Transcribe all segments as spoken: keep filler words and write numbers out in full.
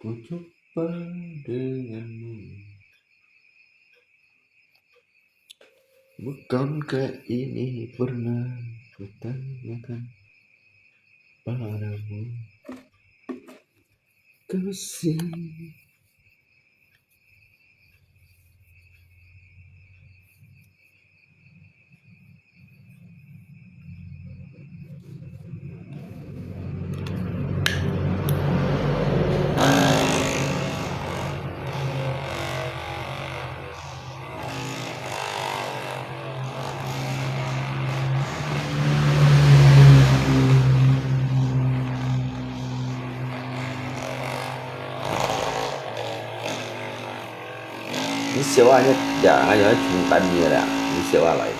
Pucuk pada denganmu. Bukankah ini pernah kutanyakan padamu, kasih? 你燒啊，你呀，還有蟲蛋你啦，你燒啊來。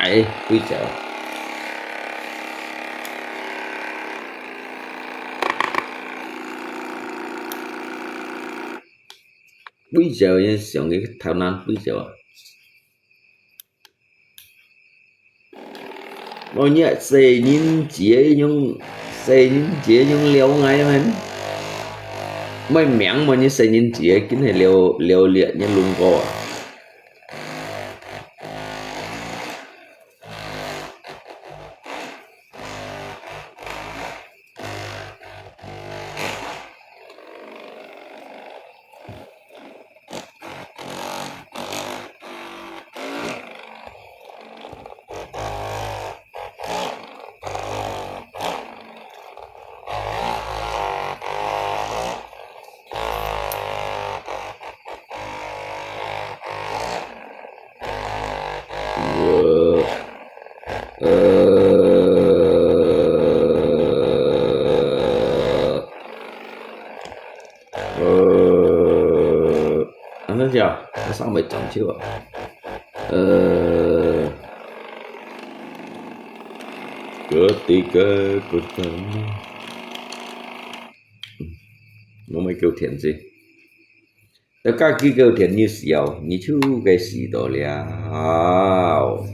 哎，幾隻？幾隻？你想个頭那幾隻啊？ 哦，你細人節用，細人節用撩𠊎咩？毋係命嘛，你細人節，今日撩，撩你，你弄過啊？呃，呃，呃，安怎講？我上尾講究啊。呃，我的个不等。我们给我填字。 到家己个天日時候，日出个時到了。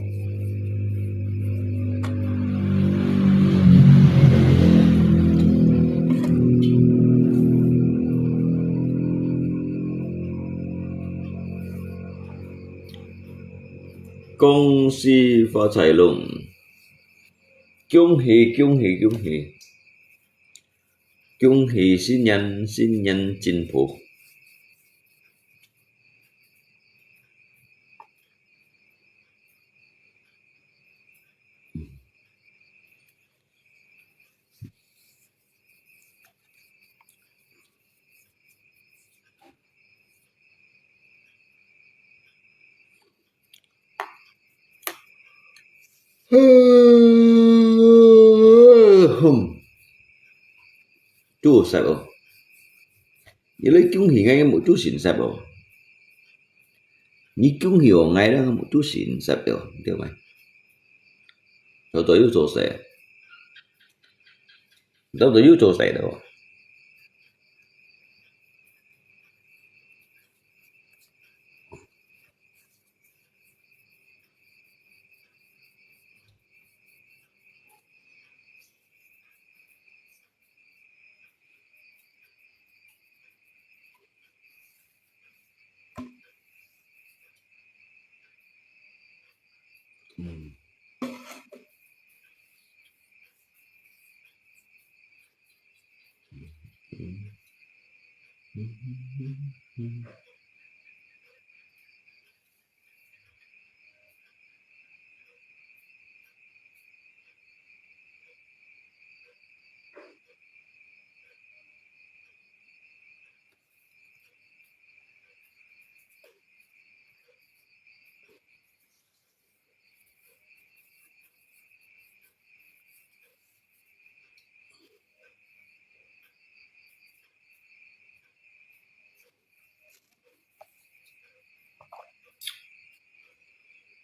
恭喜發財龍！恭喜恭喜恭喜！ 恭喜新年，新年進步。哼，做實哦。你來恭喜𠊎，無做誠實哦。你恭喜𠊎，𠊎無做誠實哦，對無？做到又做事，做到又做事了哦。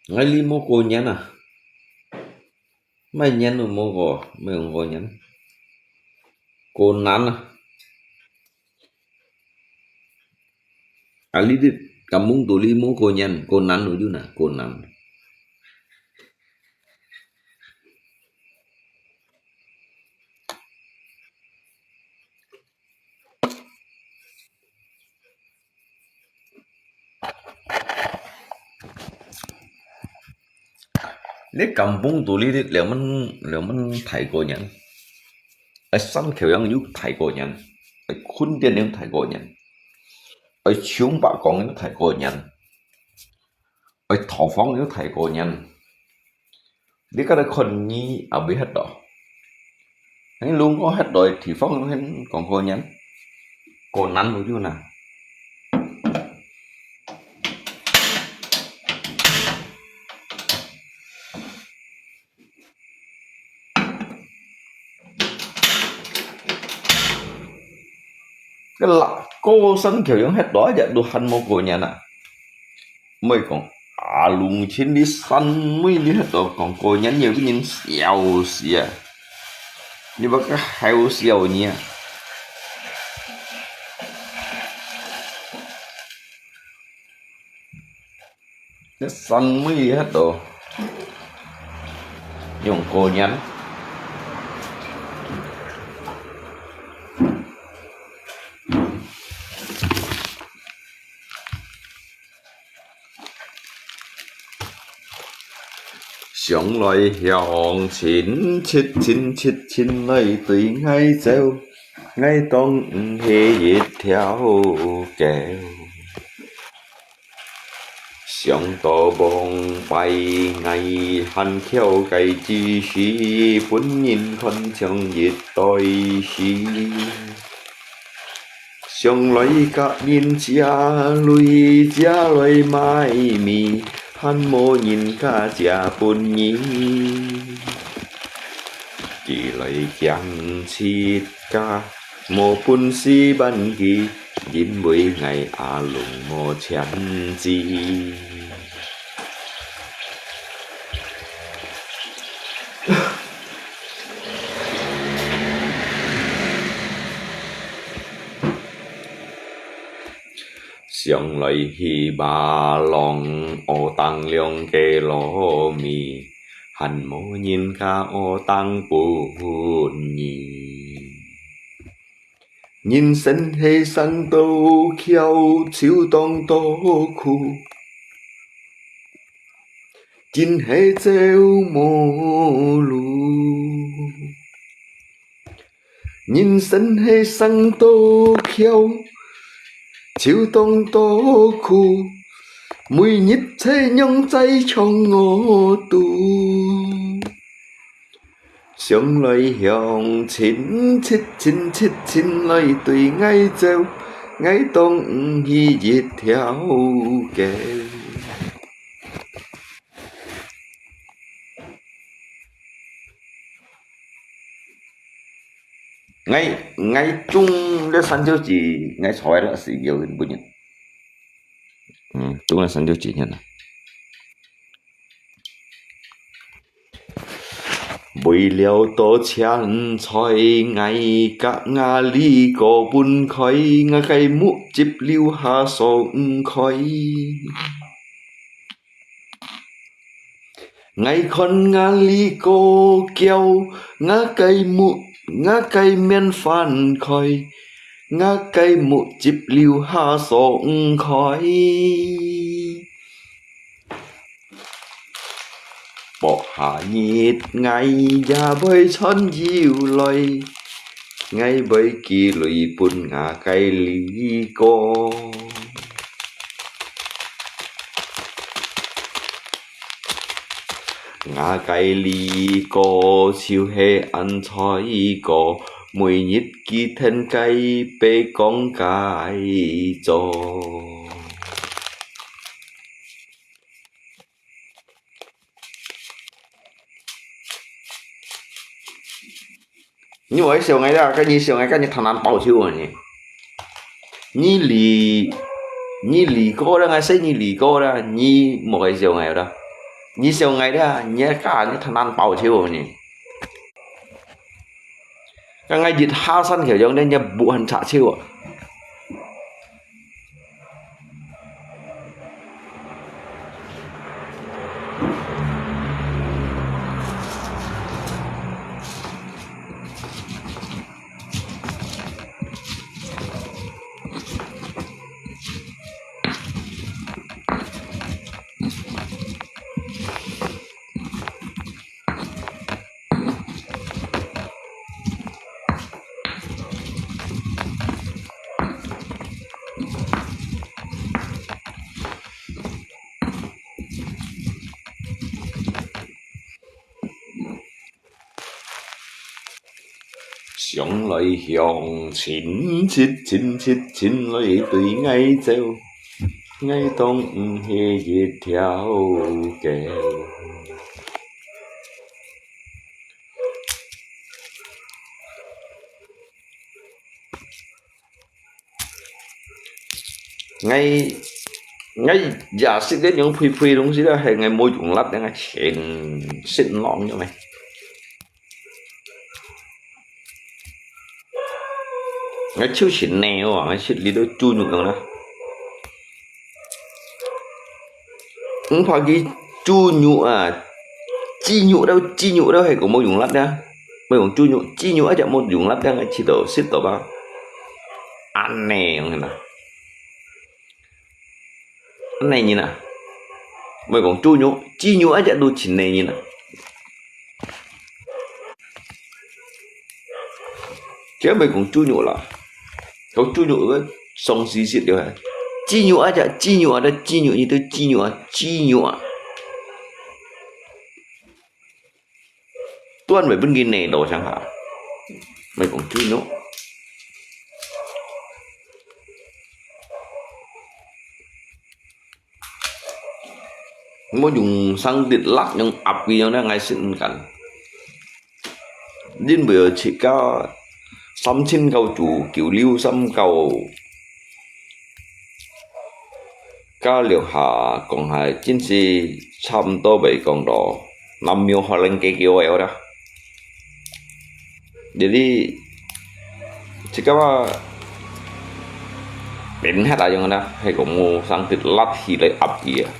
𠊎這無過年啊，麼人都無過，麼人過年，過難啊。啊，你這kampung肚裡無過年，過難了就那，過難。 這kampung肚裡這兩門，兩門大過年，愛山口洋有大過年，愛墾丁有大過年，愛松柏崗有大過年，愛桃坊有大過年。 你過來看你也會歇到。你如果歇到个地方，你講過年，過難了就那。該啦，過山口洋歇到一日都還無過年啊！ 毋會講，啊，農村裡山尾裡歇到講過年，有个人笑死啊！你把个好笑你啊！這山尾裡歇到，用過年。 想來鄉親，親戚親戚親來對𠊎走，𠊎當毋係一條狗。想到往擺𠊎還巧个知識，分人看像一堆屎。 想來甲人借鐳，借來買米，還無人家借分人。寄來驚自家，無本事還佢，因為𠊎阿龍無簽字。 想來去馬浪，屙當兩个糯米，還無人家屙當分你。人生係生到巧，就當多苦。 真係走無路。人生係生到巧，就當多苦，每日在仰在搶我肚。 想來鄉親戚親戚親來對𠊎走，𠊎當毋係一條狗。𠊎，𠊎種這山椒子，𠊎採了係有本人。嗯，種了山椒子，你看啊。 為了多錢財，𠊎甲吾二哥分開，吾个目汁流下爽快。𠊎看吾二哥噭，吾个目，吾个面翻開，吾个目汁流下爽快。 薄下日，𠊎也會穿油來，𠊎會寄鐳分吾个二哥。吾个二哥就係恁衰哥，每日佢跈个伯公該做。 你莫笑𠊎啦，該你笑𠊎，該你頭殼爆笑啊你。你二，你二哥啦，𠊎識你二哥啦，你莫笑𠊎啦。你笑𠊎啦，你个價你太難包手呢。該𠊎一下山去樣呢，你無閒插手啊。 想來想，親戚親戚親來對𠊎走，𠊎當毋係一條狗。 𠊎，𠊎也識得用肥肥東西啦，係𠊎無用力个，𠊎全身浪个咩。𠊎就係呢哦，𠊎食哩都豬肉樣啦。毋怕佢豬肉啊，雞肉都，雞肉都係講無用力个，無用豬肉，雞肉一隻無用力个，𠊎食到，食到吧。恁呢樣啦。 恁呢人啊，毋係講豬肉，雞肉一隻都盡呢人啊。這毋係講豬肉啦，講豬肉个上時節了係。雞肉一隻，雞肉啊，雞肉，你都雞肉啊，雞肉啊。 端會分佢泥到上下，毋係講豬肉。無用生鐵辣，用鴨个樣呢，𠊎食毋慣。因為有自家三千九九九六三九 加六下講下，真係差毋多會講到南廟法輪个叫个啦。這裡，這个啊，免遐大用啦，係講無生得辣起來鴨皮啊。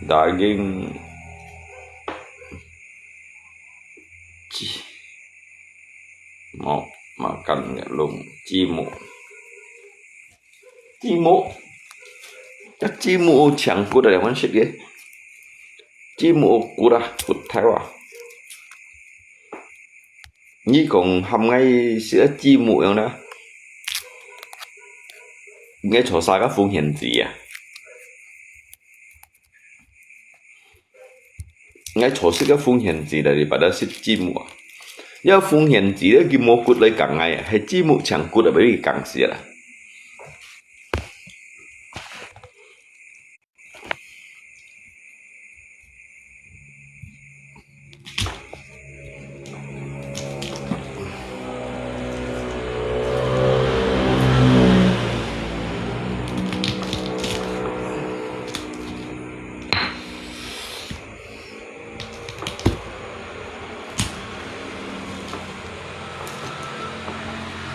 Daging，雞，mau makan nggak lung，雞母。 雞母，這雞母有淨骨啊，兩款色个。雞母有骨啊，骨頭啊。你講喊𠊎食雞母樣呢？𠊎坐啥个風險子啊？ 𠊎坐食个風險子啦，你把它食雞母啊。要風險子咧，佢無骨來講𠊎啊，係雞母淨骨啊，把佢講死啦。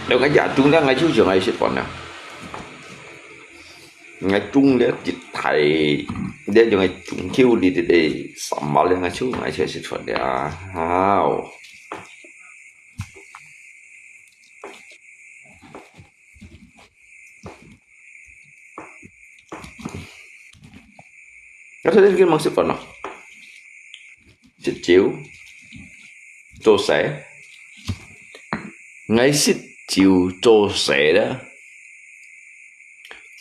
了，𠊎也中了，𠊎就想愛食飯了。 𠊎中了一台，這種个中秋哩哩哩，三毛兩个秋，𠊎就食出了。好。該頭先佢吂食飯咯？食朝，做事。𠊎食朝做事啦。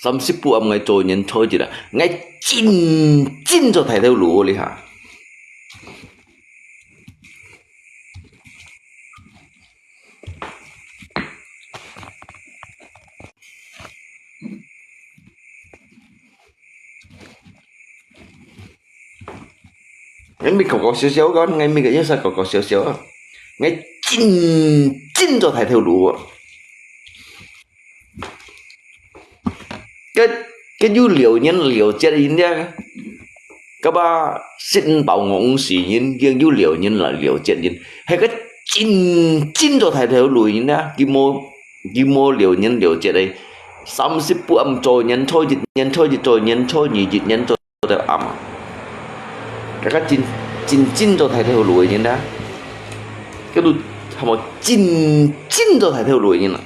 三十步暗，𠊎做人坐一啦，𠊎真，真做大頭路哩哈。𠊎咪搞搞笑笑个，𠊎咪个也係搞搞笑笑啊。𠊎真，真做大頭路啊。 該，該有了然了節个人家，該把食毋飽餓毋死人，佢又了人來了結人，係个真真做大頭路人啊！佢無佢無了人了結个，三十不暗做，年初一年初一做，年初二一年做到暗啊！該个真真真做大頭路个人啊！該都係無真真做大頭路个人啊！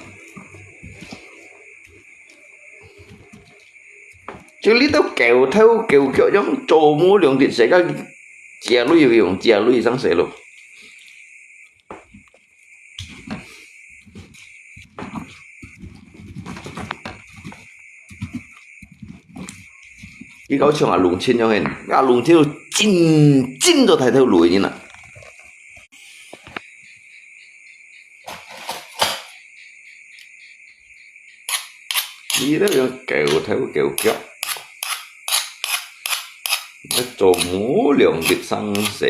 就你兜狗頭狗腳樣做無良个世界，借鐳用借鐳生死咯。你搞像阿龍親樣个，阿龍親真真做大頭路个人啊！ 你兜樣狗頭狗腳，愛做無良个生死，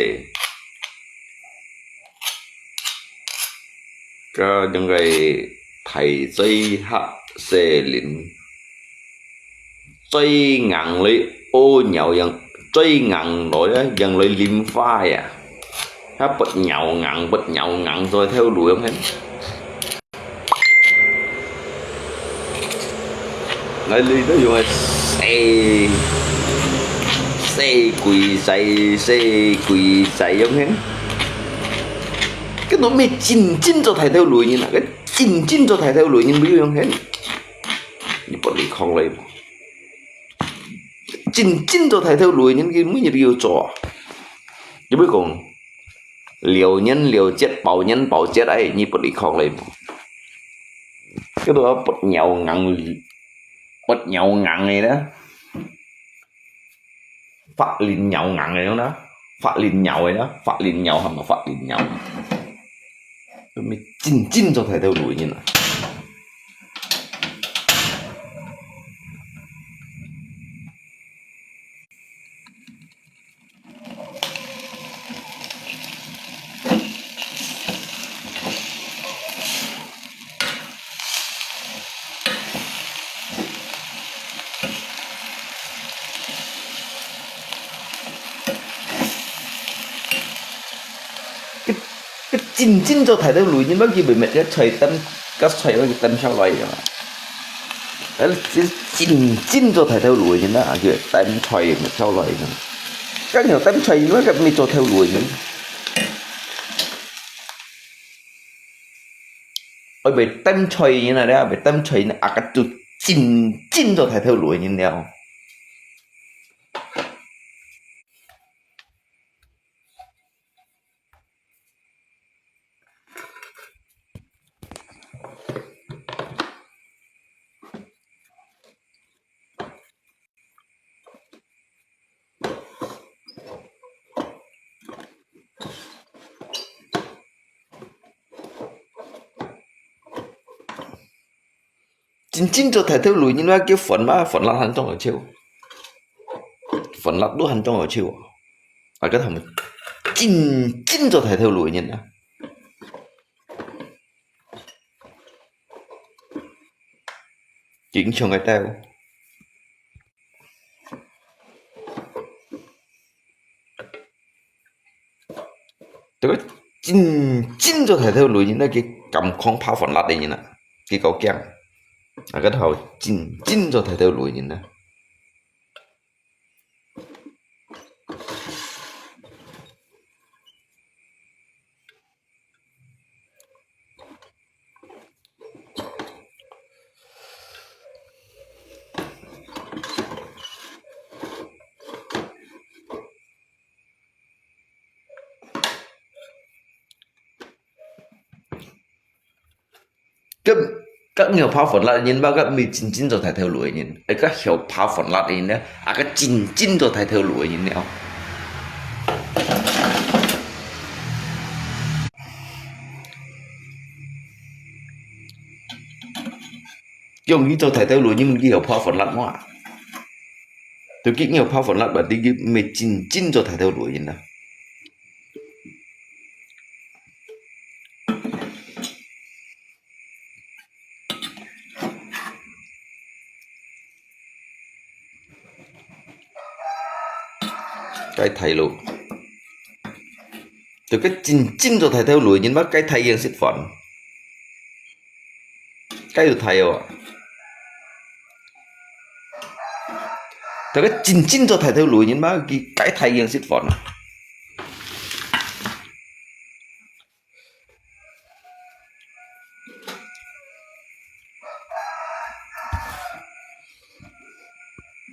該樣个大嘴客細人，嘴硬來屙尿樣，嘴硬來啊，樣來淋花呀，還不尿硬不尿硬做頭路樣嘿。 來，你兜用个細細鬼仔，細鬼仔樣嘿。該都毋係真正做大頭路人啊，該真正做大頭路人毋係樣嘿。你不離開來無？真正做大頭路人，佢每日都要做啊。你會講，了年了節，包年包節，哎，你不離開來無？ 叫做不尿硬，不尿硬个啦，法輪尿硬个啦，法輪尿个啦，法輪尿係無法輪尿？毋係真正做大頭路个人啊！ 該真正做大頭路人，佢會搣个菜擔，个菜愛佢擔潲來个嘛。啊，真正做大頭路人啊，佢擔菜搣潲來个。該你擔菜人，該毋係做頭路人。愛會擔菜人啊，你愛擔菜人啊，該就真正做大頭路人了。 真正做大頭路人，你話佢飯嘛，飯粒還當好笑，飯粒都還當好笑。啊，該佢等真正做大頭路人啊！ 經常个兜。這个真正做大頭路人，該佢敢講怕飯粒个人啊，佢夠驚。啊，該頭真正做大頭路人啊！ 該，該曉怕飯粒个人，嘛，該毋係真正做大頭路个人，該曉怕飯粒个人呢，啊，該真正做大頭路个人了。 用佢做大頭路，你問佢曉怕飯粒無啊？對佢曉怕飯粒，但係佢毋係真正做大頭路个人啊。該大路。就該真正做大頭路个人嘛，該大型食飯。該有大哦。就該真正做大頭路个人嘛，佢該大型食飯啊。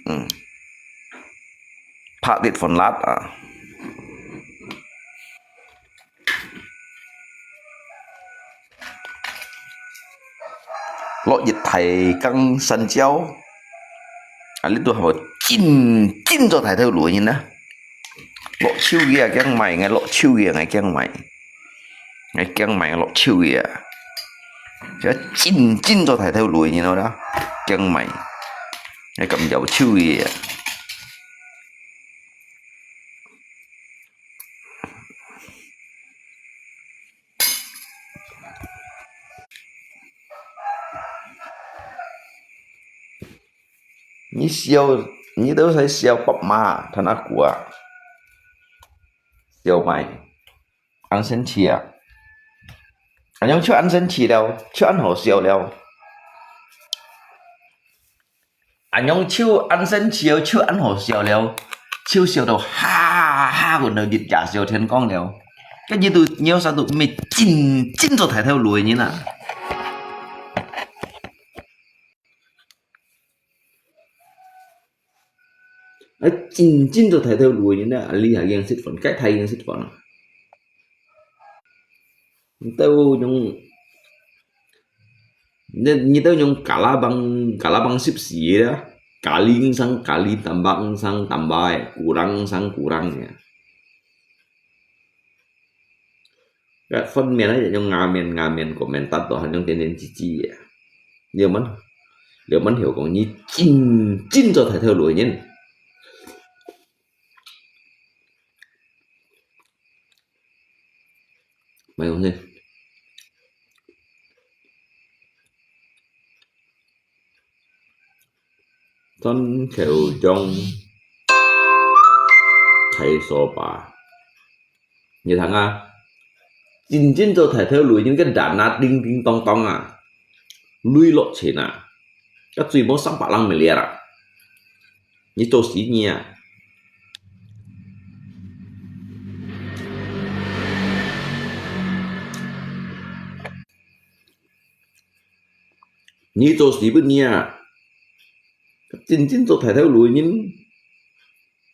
嗯。拍跌粉辣啊！落一大缸山椒，啊，你都係真，真做大頭路个人啊！落手个啊，驚買，𠊎落手个，𠊎驚買。 𠊎驚買落手个啊，這真，真做大頭路个，你知道啦？驚買，𠊎敢要手个啊。你笑，你都在笑爸媽，他那股啊，笑買。 恁生趣啊！恁樣就恁生趣了，就恁好笑了。恁樣就恁生趣哦，就恁好笑了，就笑到哈哈哈，滾到日夜笑天光了。該日都，你有啥都毋係真，真做大頭路个人啊！ 啊，真正做大頭路个人呢，啊，你還用食飯，該大用食飯啊。你兜用，你，你兜用咖哩棒，咖哩棒十四个啦，咖哩五成咖哩，tambah五成tambah个，kurang五成kurang个。 該分面啊，用牙面，牙面个面，答到還用點點滴滴个。了問，了問曉講，你真，真做大頭路个人。買東西。 轉口中大掃把。你聽啊，真正做大頭路，人个單啊，叮叮當當啊，鐳落錢啊，个水無三百零miliar啊，你做死你啊！ 你做死分你啊！真正做大頭路个人，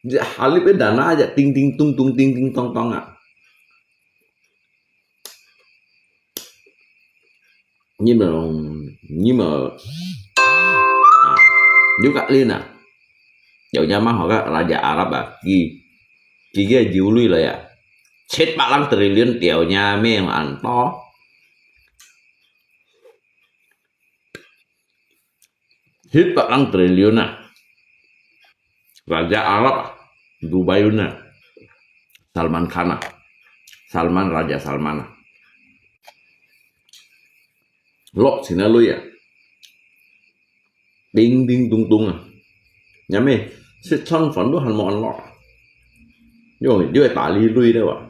一下你變單啊，一叮叮咚咚，叮叮當當啊！你們，你們，啊，有个人啊，有隻蠻好个Raja Arab啊，佢，佢个有鐳來啊，七百零triliun，吊你命恁多。 七百零triliun啊！Raja Arab啊，Dubai啊，Salman Khan啊，Salman，Raja Salman啊，落錢个鐳啊！ 叮叮咚咚啊！因為食餐飯都還無恁落，又，又係大鐳鐳个哇！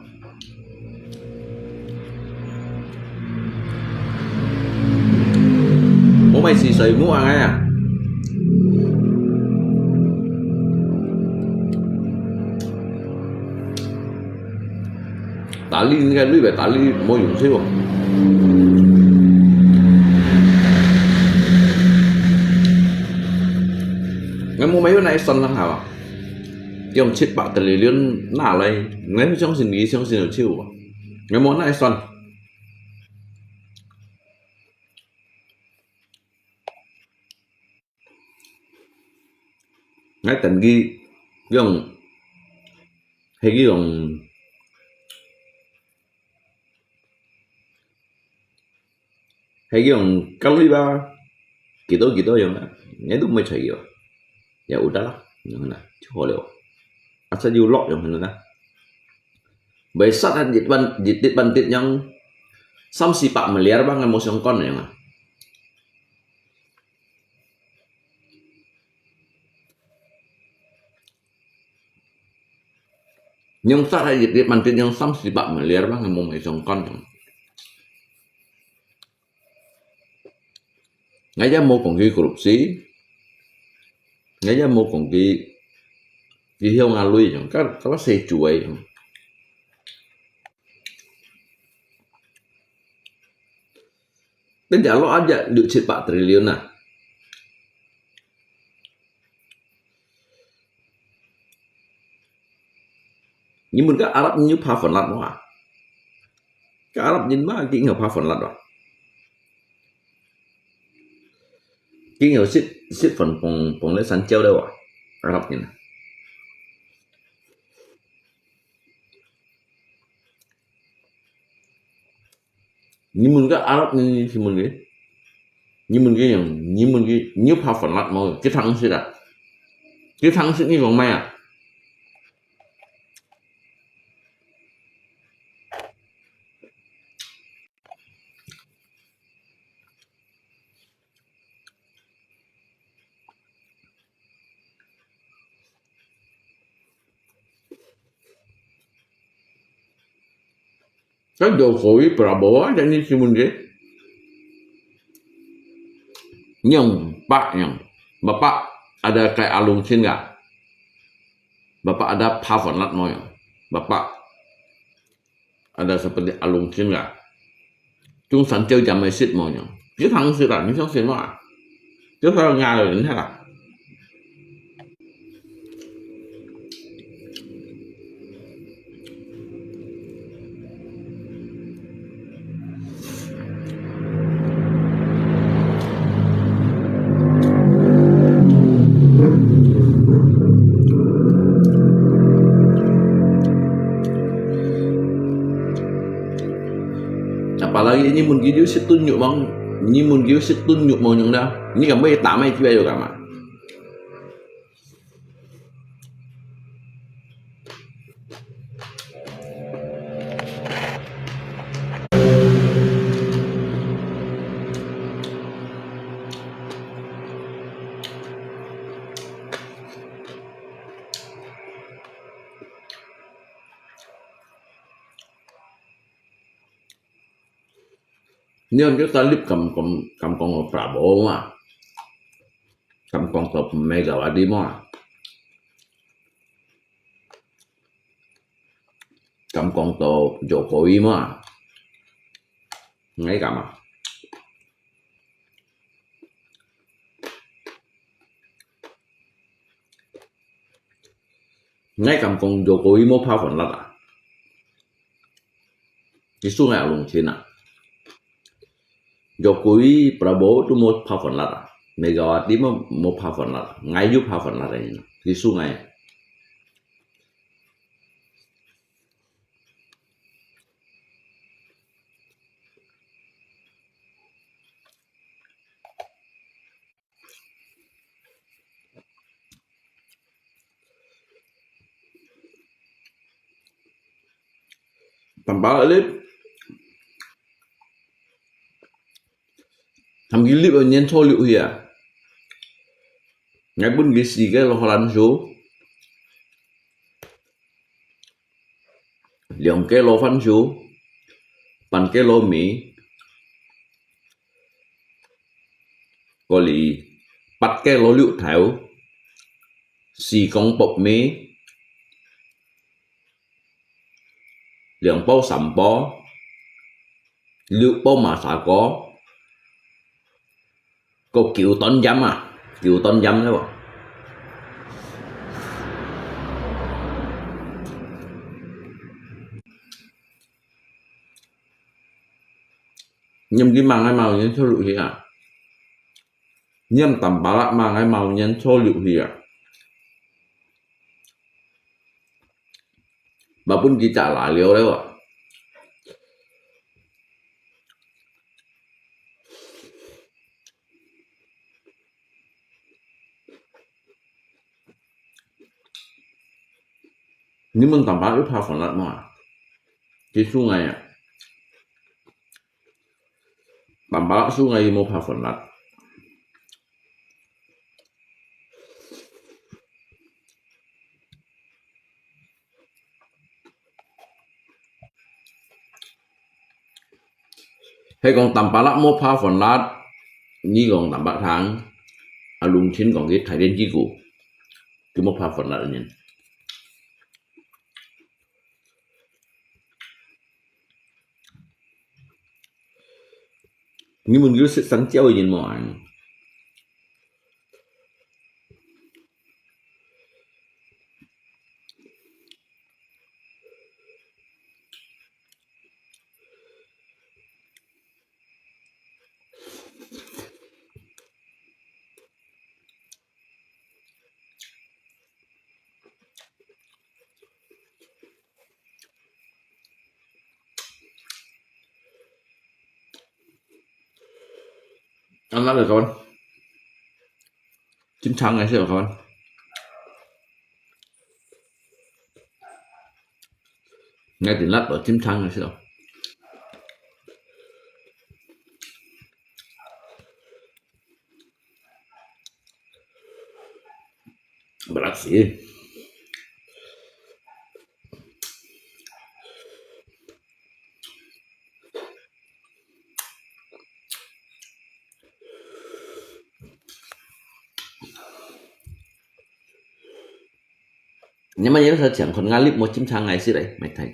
無買水水母啊，哎呀！ 大鐳應該鐳个，大鐳無用處哦。𠊎無買有哪一算人好啊？用七百triliun拿來，𠊎相信你相信有手哦。𠊎無哪一算。 𠊎等佢用，係佢用，係佢用教育啊，幾多幾多樣啊，𠊎都毋會睬佢啊，也有得啦，樣啦，就好了，asal有落樣啦。 Besar kan dit ban dit dit ban dit yang samsipak meliar bang mo siong kon yang. Yang sat係一粒，慢慢yang三四百miliar吧，無乜相干。𠊎也無講佢korupsi，𠊎也無講佢，佢向下鐳樣，該，該細豬仔樣。 Kan ya lo aja六七百triliun啊。你問个Arab人有拍飯辣無啊？个Arab人嘛，佢有拍飯辣啊？佢有食，食飯放，放咧山椒咧哇？Arab人啊。 你問个Arab呢，你問佢，你問佢樣，你問佢，你有拍飯辣無？佢聽識啊？佢聽識你講咩啊？ Kan Jokowi Prabowo aja ni si Moon Jae. Nyong, Pak, nyong. Bapak ada kaya alung chin ka? Bapak ada 拍飯辣 mo nyong? Bapak ada seperti alung chin ka? Tung san jiu jam mai sit mo nyong? Dia tang sit lah, ni siang sin mo ah? Dia sa nga lin ha lah. Apalagi ni mun gidiu sit tunjuk mang, ni mun gidiu sit tunjuk mo nyong dah. Ni kan boleh tamai kibai juga mah. Ni kan kita lip kam kam kam kong Prabowo ma. Kam kong to Megawati mo. Kam kong to Jokowi mo. Ngai kam ah. Ngai kam kong Jokowi mo 拍飯辣 ah. Isu ngai alung chin ah. Jokowi, Prabowo tu mo 拍飯辣 ah. Megawati mo mo 拍飯辣 ah. Ngai yu 拍飯辣 ah. Isu ngai. Tanpa lip. Tham ki lip nyen cho lip hia. Ngai pun ki si ke lo lan su. Liang ke lo fan su. Pan ke lo mi. Ko li. Pat ke lo liu thau. Xì kông bột mì, liang bao sắm bao, liu bao mà xả có, có kiểu tón giấm à, kiểu tón giấm đấy bảo. Nhâm đi mang ai màu nhâm cho lụi hì à. Nhâm tắm bá lạ mang ai màu nhâm cho lụi hì à. Bà bún kì chả lá liêu đấy à. Ni mun tamba yu pha fon lat ma. Ki su ngai ya. Tamba su ngai mo pha fon lat. 係講Tampalak無怕飯辣，你講Tampalak，阿龍清講佢大連雞骨，佢無怕飯辣个人。你問佢食生椒个人無啊？Anak ka kawan. Chính thắng ngày xưa kawan. Ngay tin lát đó chính thắng ngày xưa. Berarti. Nhưng mà nếu sao chẳng còn Nga lip một chim thang ngày xí đấy, mày thấy.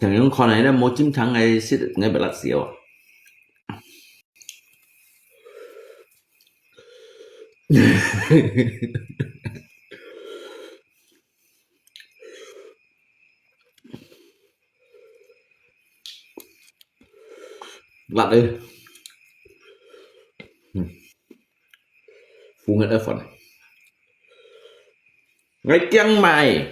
Chẳng những con này nó một chim thang ngày xí, ngày bị lật xỉu. Lật đi. Phú Nguyễn ở phần. Ngay kiăng mày.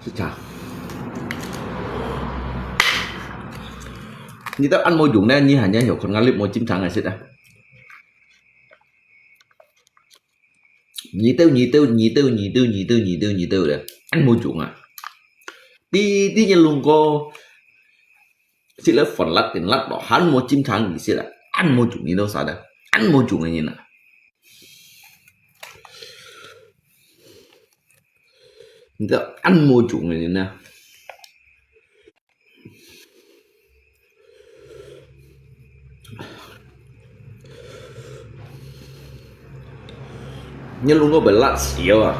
Sisa. Nito ăn mô dùng nè, nhi hẳn nhi hiểu con ngã lip mô chim thang à sisa. Nhi têu, nhi têu, nhi têu, nhi têu, nhi têu, nhi têu, nhi têu đấy. Ăn mô dùng à. Đi, đi nhi lùng cô. Sila phần lát tiền lát đó, hẳn mô chim thang đi sila. Ăn mô dùng nhi đâu sao đấy. Ăn mô dùng nhi nè. Nda ăn mô chủng này nè. Nhân lùng có bị lát xíu à.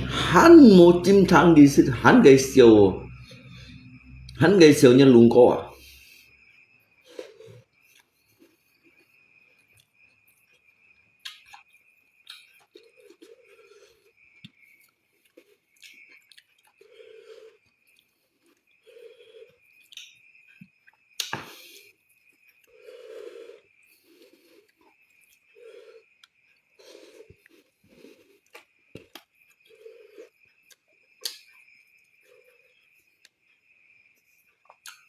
Hẳn mô chim thang đi xịt, hẳn cái xíu. Hẳn cái xíu nhân lùng có à.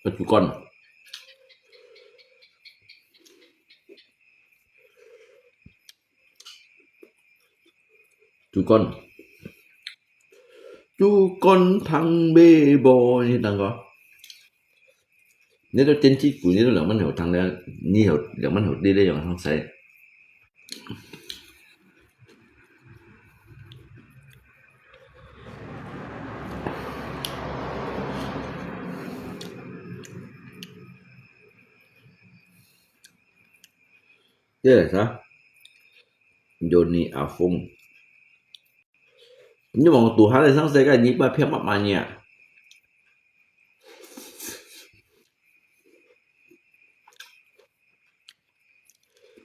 Ơ, chú con. Chú con. Chú con thằng bê bò như thằng có. Nếu tôi trên chiếc củ, nếu tôi lỡ mất hậu thằng đấy, như hậu, lỡ mất hậu đi đây, hậu thằng sẽ. Thế là sao? Johnny Afung. Nhưng mà tụi Thái này sáng sẽ cái nhịp ba phiếu mập mà nhỉ?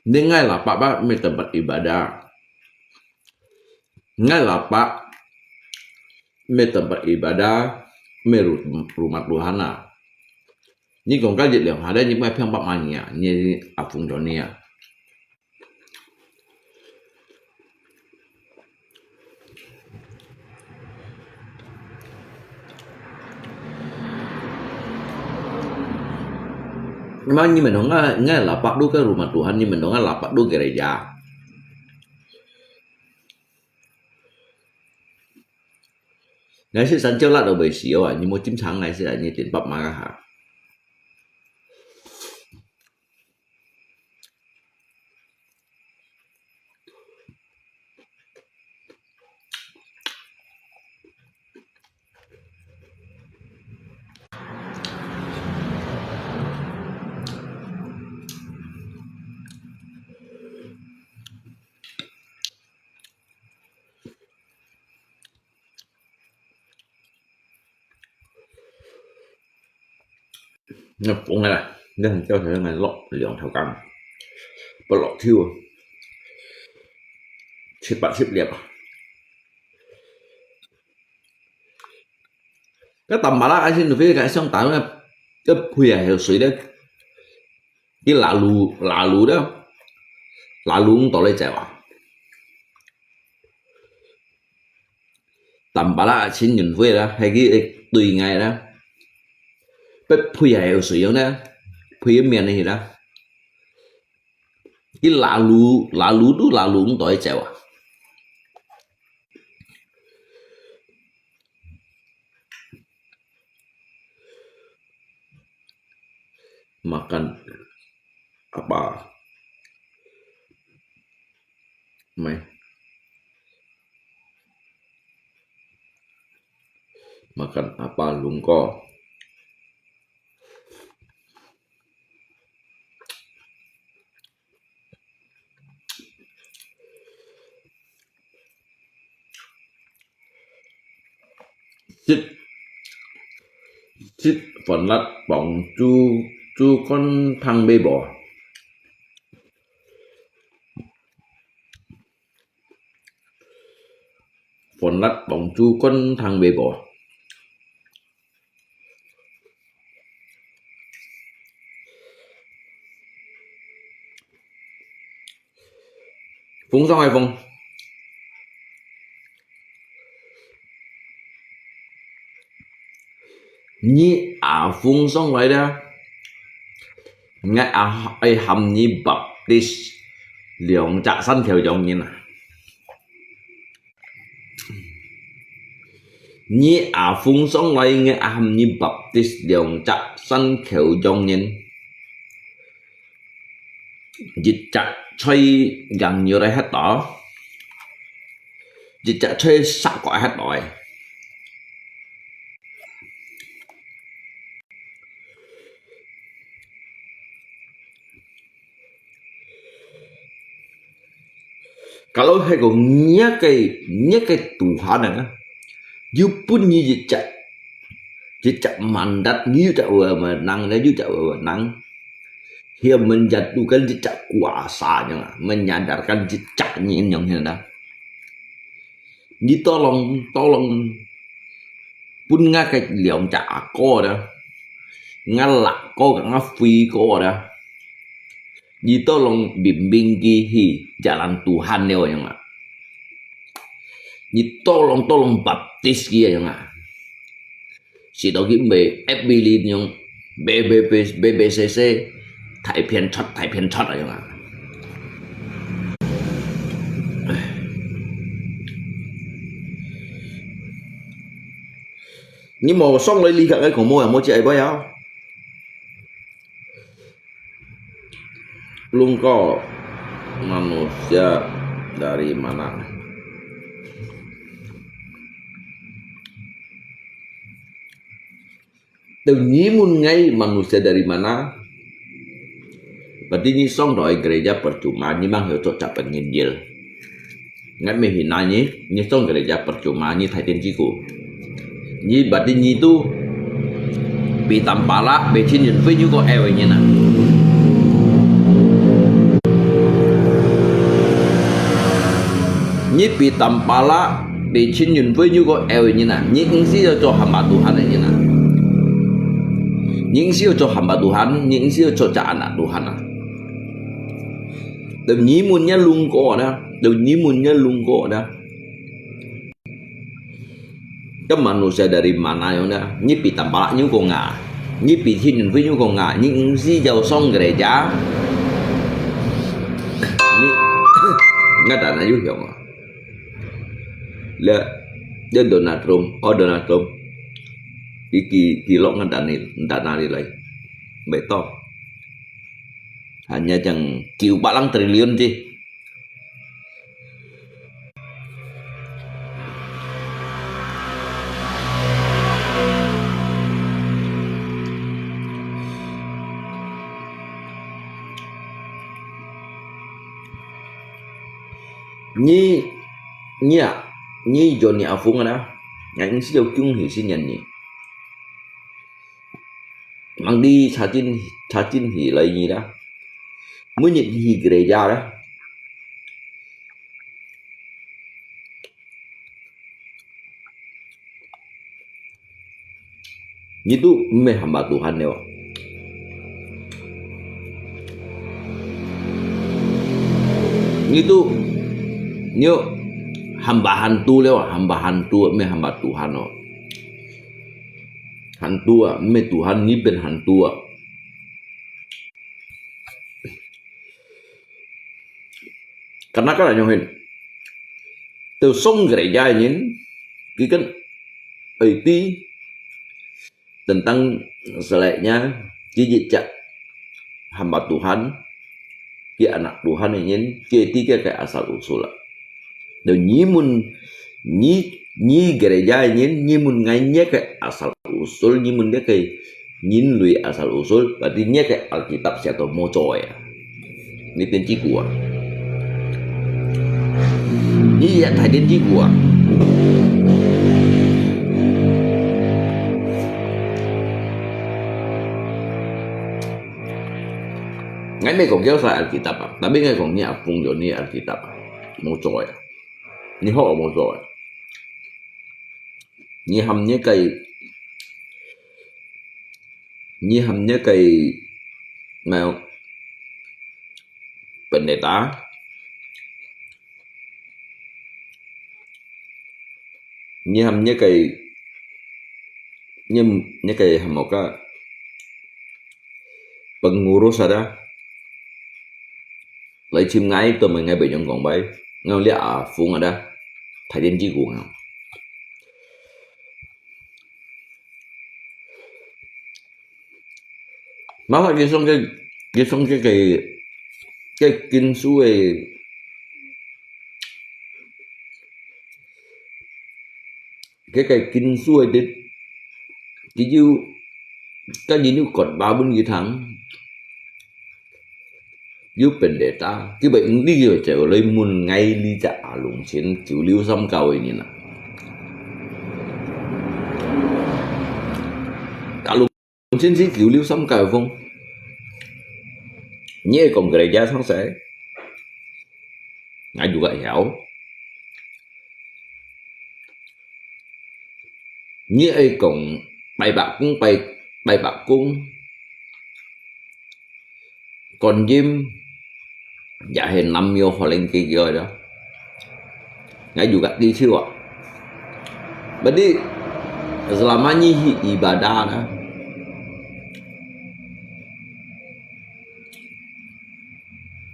Ni ngai lapak ba mi tempat ibadah. Ngai lapak 咩tempat ibadah，咩ru-，rumah Tuhan啊。你講該一兩下咧，你莫平白罵人啊，你阿峰做你啊。 Memang你mendong ngai, ngai lapak tu ke rumah Tuhan,你mendong ngai lapak tu gereja. Ngai si san jiau lat do bai siau ah, ni mo cim chang ngai si ah, ni tin pap ma ka ha. Nó cũng là nên cho thế này lọt lượng thảo căn. Bớt lọt thiêu. Xếp bạc xếp liệt. Cái tầm mà lá ai xin được cái sống tạm là cái phuya hiểu suy đấy. Cái lạ lù, lạ lù đó. Lạ lù cũng tỏ lấy chạy à. Tầm mà lá ai xin nhìn với đó, hay cái tùy ngày đó. Bớt phuya hiểu suy đó. Phuya miệng này đó. Cái lạ lù, lạ lù đó, lạ lù cũng tỏ lấy chạy à. Makan apa? Mai. Makan apa lungko? Sit, sit phần lật bóng chu, chu con thằng bê bò. Phần lật bóng chu con thằng bê bò. Phung song hai phung. Nyi a phung song lai dia. Ngai a ai ham nyi baptis liang chak san kheu yong nyin a. Nyi a phung song lai nge a ham nyi baptis liang chak san kheu yong nyin. Yit chak choi gang nyu lai het to. Yit chak choi sak ko het to. Kalau hai ko nyak ke, nyak ke Tuhan na, yu pun ni jejak, jejak mandat ni jejak wewenang, na jejak wewenang. Hia menjatuhkan jejak kuasa nya, menyadarkan jejak ni yang hia na. Ni tolong, tolong pun nga ke liang chak ako da. Nga lak ko, nga fui ko da. Ni tolong bimbing ki hi jalan Tuhan leo yang a. Ni tolong, tolong baptis ki yang a. Sito ki mbe F B Lin yang B B B, B B C C, 大片出，大片出啊yang a. Ni mo song lai li kak ai ko mo ya mo ci ai bai ya. Lungko manusia dari mana? Tự nyi mun ngai manusia dari mana? Berarti nyi song doi gereja percuma, nyi mang heo cocak penginjil. Ngat mi hina nyi, nyi song gereja percuma, nyi thai tin jiku. Nyi berarti nyi tu, pi tam pala, pi chin yun fei nyu ko ewe nyi na. Nyi pi tam pala, 比陳雲輝又過吽个人啊，你毋係愛做hamba Tuhan个人啊。你毋係愛做hamba Tuhan，你毋係愛做隻anak Tuhan啊。Tau你mun nya lungko dah, tau你mun nya lungko dah. Kan manusia dari mana yo dah? Ni pi tampalak ni ko nga. Ni pi Chin Yun Fui ni ko nga. Ni ngsi jau song gereja. Ni ngat ana yu hiong. Le, le Donald Trump, oh Donald Trump. Iki kilok ngat ani, ngat ani lai. Betul. Hanya jang kiu balang triliun sih. Ni, ni a, ni Johnny Afung ana, ngan si jau kiung hi si nyan ni. Mang di cha tin, cha tin hi lai ni da. Mun ni hi gereja da. Ngitu meh hamba Tuhan leo. Ngitu nyo hamba hantu leo, hamba hantu meh hamba Tuhan lo. Hantu a, meh Tuhan ni ben hantu a. Karena kan anyong hin. Tau song gereja nyin, kiken, ai ti, tentang selainnya, kijit cak hamba Tuhan, ki anak Tuhan nyin, ki ti ke asal usul. Tau ni mun, ni, ni gereja nyin, ni mun ngai ni ke asal usul, ni mun ni ke Nyin lui asal usul, berarti nyi ke Alkitab siato moco ya. Ni 電子書啊。Ni ya thai 電子書啊。Ngai meh kong kiau sa Alkitab ah, tapi ngai kong ni apung yo ni Alkitab ah. Moco ya. Ni ho moco ya. Ni ham ni kai 你喊你个，那pendeta，你喊你个，你，你个喊么个，pengurus ada，來尋𠊎，都問𠊎會仰講話，𠊎這阿峰ada，thai 電子書啊。 Masa佢送个，佢送个个，个經書个，个个經書个，佢有，个人有khotbah分佢聽。 有pendeta，佢會用呢個就來問𠊎這隻阿龍錢九六三九个人啊。阿龍錢係九六三九風，你會講gereja sang西，𠊎juga曉。你會講拜伯公，拜，拜伯公， 觀音，也係南廟可能佢叫个。𠊎juga知手啊。Berarti selama你去ibadah啦。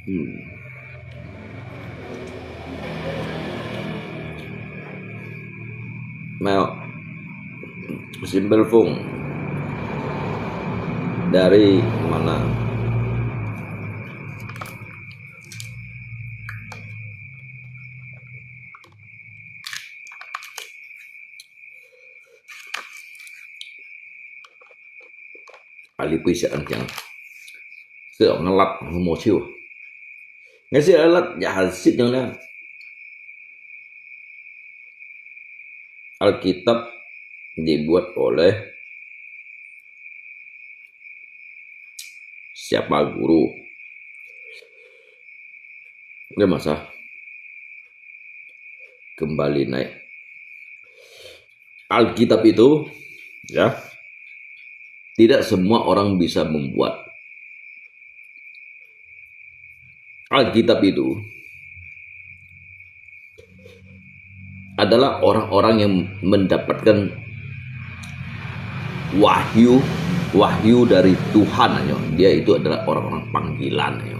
嗯。 没有。Simple phone dari mana? Ahli pui siap ang kiang. Sio ngelap mo chiu. Ngai si alat ya hasit yang na. Alkitab dibuat oleh siapa guru? Nggak masalah. Kembali naik. Alkitab itu, ya, tidak semua orang bisa membuat. Alkitab itu adalah orang-orang yang mendapatkan wahyu, wahyu dari Tuhan, ya. Dia itu adalah orang-orang panggilan, ya.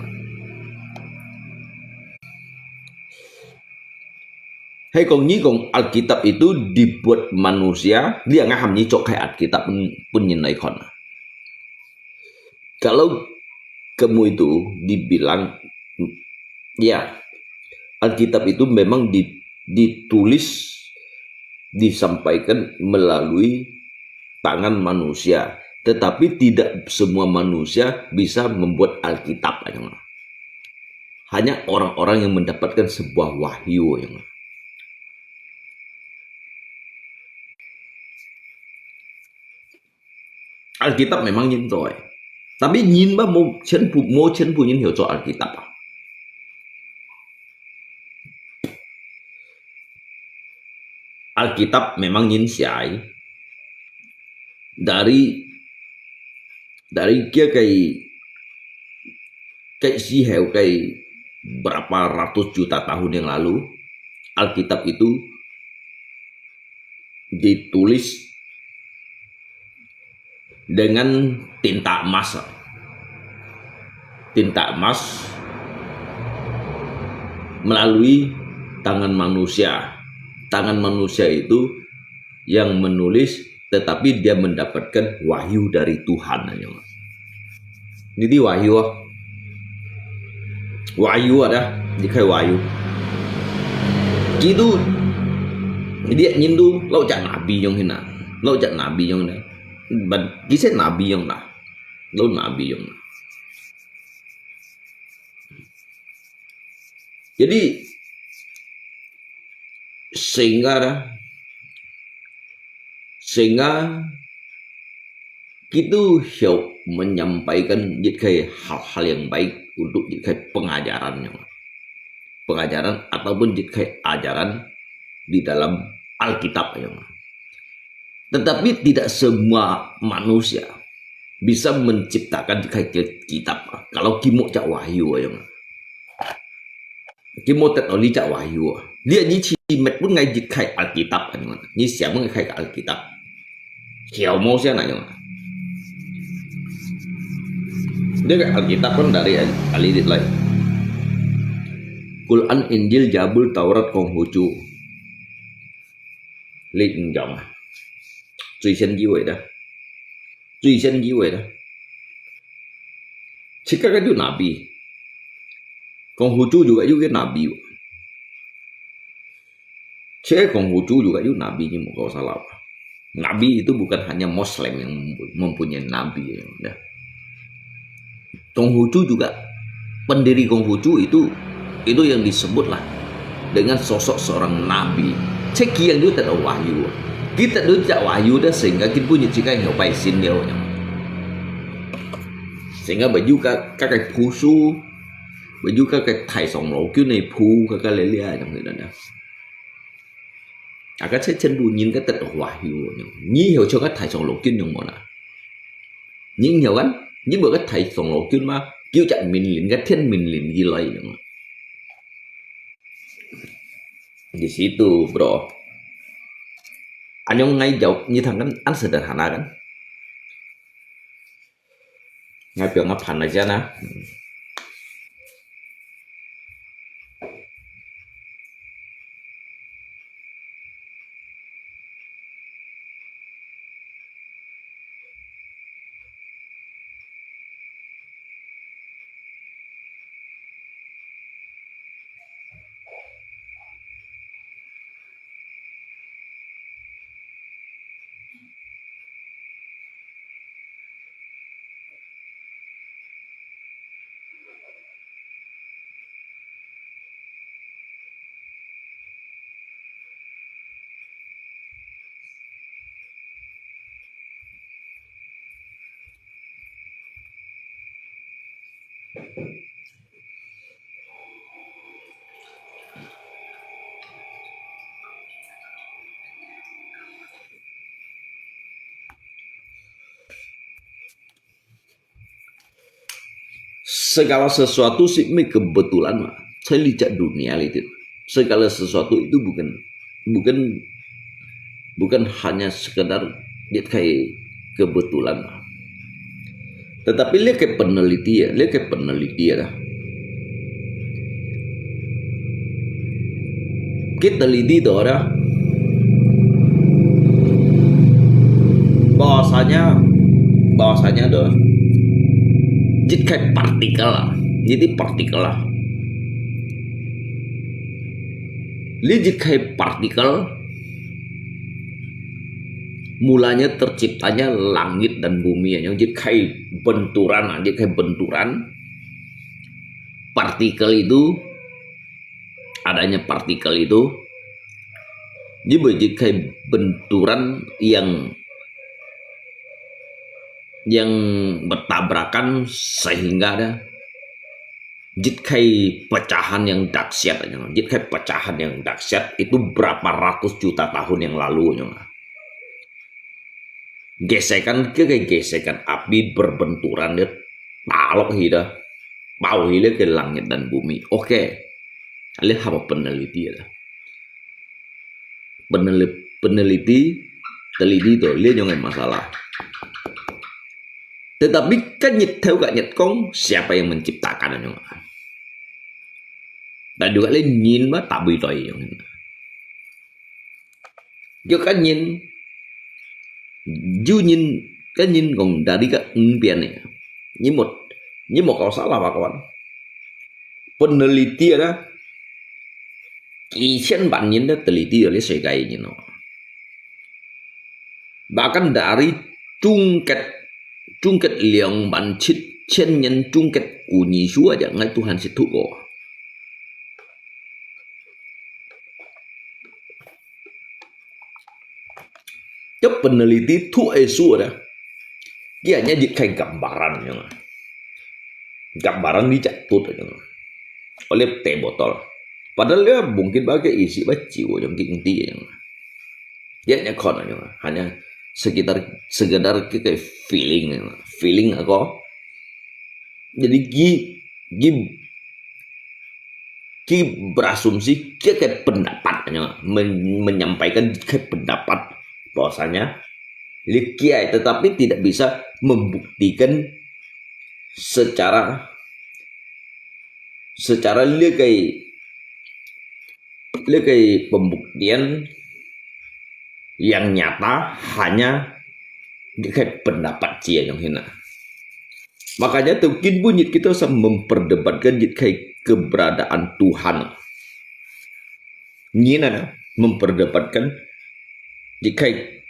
Hai kong nyi kong Alkitab itu dibuat manusia, dia ngaham nyi cok hai Alkitab pun, pun nyin lai kon. Kalau kamu itu dibilang, ya, Alkitab itu memang di, ditulis, disampaikan melalui tangan manusia. Tetapi tidak semua manusia bisa membuat Alkitab. Hanya orang-orang yang mendapatkan sebuah wahyu yang Alkitab memang nyin cok, tapi nyin mah無全部，無全部人曉做Alkitab啊。Alkitab memang nyin寫，dari dari kia kai kai 時候，kai berapa ratus juta tahun yang lalu, Alkitab itu ditulis dengan tinta emas. Tinta emas melalui tangan manusia. Tangan manusia itu yang menulis, tetapi dia mendapatkan wahyu dari Tuhan. Niti wahyu ah. Wahyu ada, dikai wahyu. Kitu, dia nyin tu, lau jak nabi yang hina. Lau jak nabi yang hina. Ban, kisah nabi yang lah. Lau nabi yang lah. Jadi, sehingga dah, sehingga kitu hiau menyampaikan jitkai hal-hal yang baik untuk jitkai pengajaran yang pengajaran ataupun jitkai ajaran di dalam Alkitab yang. Tetapi tidak semua manusia bisa menciptakan jitkai kitab. Kalau kimuk jak wahyu yang. Kimuk tet oli jak wahyu. Dia nyi chi met pun ngai jitkai Alkitab yang. Nyi siapa ngai kai Alkitab. Hiau mau sia na yang. Dia kai Alkitab pun dari ali dit lai. Quran, Injil, Jabul, Taurat, Konghucu. Li enjong ah. Cui sen jiwei dah. Cui sen jiwei dah. Cika kaju nabi. Konghucu juga juga nabi. Cika Konghucu juga juga nabi ni muka salah. Nabi itu bukan hanya Muslim yang mempunyai nabi ya. Konghucu juga pendiri Konghucu itu itu yang disebutlah dengan sosok seorang nabi. Cek yang dia tak ada wahyu. Kita tu tak wahyu dah sehingga kita punya jika yang pai sin dia. Sehingga baju kakai pusu, baju kakai thai song lo kyu ni pu kakai lelia yang kita dah. Aka cek chen bu nyin katet wahyu. Nyi hiau cho kathai song lo kyu yang mana. Nyi hiau kan? Nyi buat kathai song lo kyu ma. Kyu cak min lin, ka tien min lin gilai yang. Di situ, bro. Anyong ngai jawab, nyi thang kan, an sederhana kan? Ngai piang ngai pan aja na. Segala sesuatu sih meh kebetulan mah. Saya lihat dunia itu. Segala sesuatu itu bukan bukan bukan hanya sekedar lihat kayak kebetulan mah. Tetapi lihat kayak peneliti ya, lihat kayak peneliti ya dah. Kita teliti tu dah. Bahwasanya bahwasanya dah. Jit kayak partikel lah. Jadi partikel lah. Li jit kayak partikel, mulanya terciptanya langit dan bumi, yang jit kayak benturan, jit kayak benturan. Partikel itu, adanya partikel itu, jadi jit kayak benturan yang yang bertabrakan sehingga ada jit kayak pecahan yang dahsyat, jit kayak pecahan yang dahsyat itu berapa ratus juta tahun yang lalu. Gesekan ke gesekan api berbenturan dia talok hida, bau hile ke langit dan bumi. Oke, lihat apa peneliti ya. Peneliti, peneliti, teliti tu, lihat yang masalah. Tetapi kan nyet tahu kat nyet kong siapa yang menciptakan yang. Dan juga le nyin ma tak boleh tahu yang. Yo kan nyin, yo nyin, kan nyin kong dari ka empian ni. Nyimut, nyimut kau salah apa kawan. Peneliti ada, kichen ban nyin dah teliti oleh sekai nyin no. Bahkan dari cungket, cungket liang ban cit chen nyin cungket kunyi sua aja ngai Tuhan situ ko. Cak peneliti tu esu ada. Dia hanya jit kayak gambaran yang. Gambaran di jatut yang. Oleh teh botol. Padahal dia mungkin bagi isi baju yang tinggi yang. Dia hanya kon yang. Hanya sekitar sekedar kayak feeling yang. Feeling aku. Jadi ki ki ki berasumsi kayak pendapat, men- menyampaikan kayak pendapat bahwasanya likiai, tetapi tidak bisa membuktikan secara secara likiai likiai pembuktian yang nyata hanya jit kayak pendapat cia yang hina. Makanya tu kin bunyi kita sa memperdebatkan jit kayak keberadaan Tuhan. Ngina memperdebatkan jit kayak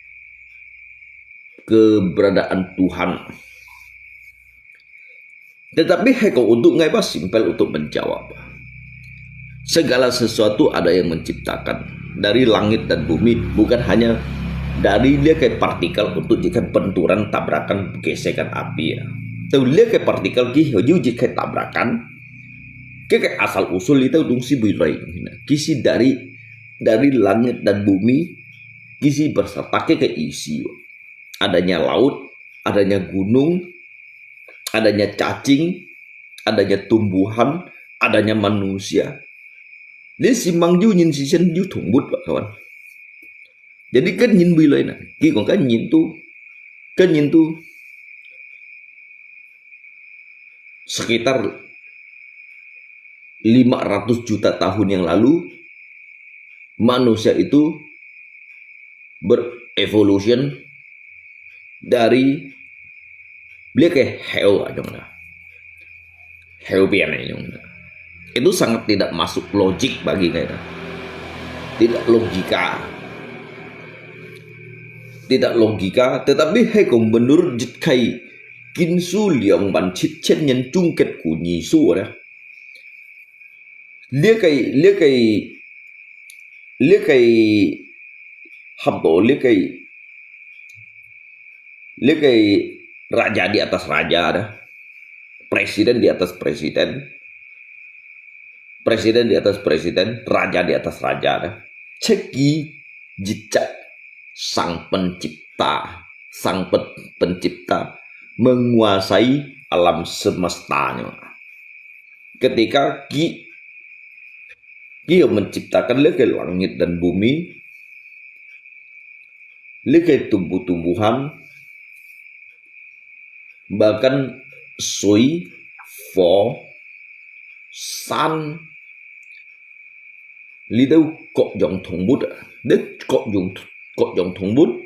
keberadaan Tuhan. Tetapi hai kong untuk ngai ba simple untuk menjawab. Segala sesuatu ada yang menciptakan dari langit dan bumi, bukan hanya dari lihat kayak partikel untuk jit kayak benturan, tabrakan, gesekan api ya. Tu lihat kayak partikel ki haju jit kayak tabrakan, kayak asal usul itu dungsi bui lain. Kisi dari dari langit dan bumi, kisi berserta kayak isi. Adanya laut, adanya gunung, adanya cacing, adanya tumbuhan, adanya manusia. Li simang ju nyin sisen ju thongbut, Pak kawan. Jadi kan nyin bui lain. Ki kong kan nyin tu, kan nyin tu sekitar lima ratus juta tahun yang lalu, manusia itu berevolution dari beli ke heo aja mana. Heo pian aja mana. Itu sangat tidak masuk logik bagi kita. Tidak logika. Tidak logika, tetapi hai kong menurut jit kayak kinsu liang ban cit chen nyen cungket kunyi su ada. Lihat kayak lihat kayak lihat kayak hambo lihat kayak lihat kayak raja di atas raja ada. Presiden di atas presiden. Presiden di atas presiden, raja di atas raja ada. Ceki jejak sang pencipta, sang pen- pencipta menguasai alam semestanya. ketika ki-, kita menciptakan 這個langit dan bumi, 這個 tumbuh-tumbuhan, bahkan 水、火、山，這兜各樣動物啊，這各樣，各樣動物，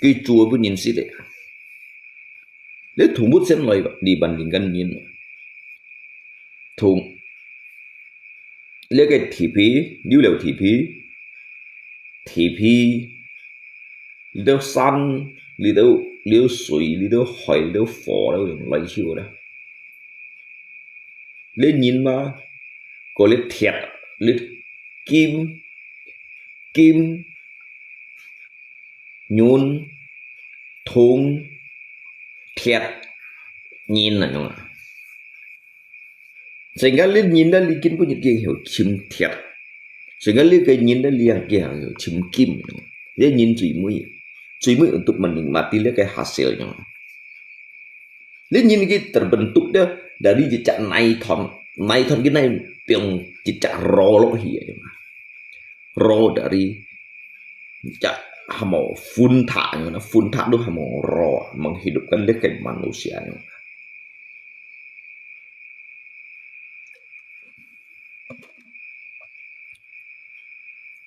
佢做分人食个。這動物先來，你還另間人。動，這個地皮，有了地皮，地皮，這兜山，這兜，這兜水，這兜海，這兜火，這兜來去个啦。 這人嘛，過這鐵，這金，金、銀、銅、鐵、銀恁樣啊。Sehingga這人呢，你今晡日佢曉尋鐵，sehingga這個人呢，你樣佢曉尋金。這人最尾，最尾untuk menikmati這個hasilnya. 這人佢 terbentuk dia dari一隻泥團，泥團佢泥放一隻roh落去个嘛。Roh dari一隻hamo分塔樣，分塔都hamo roh，menghidupkan 這個 manusia樣。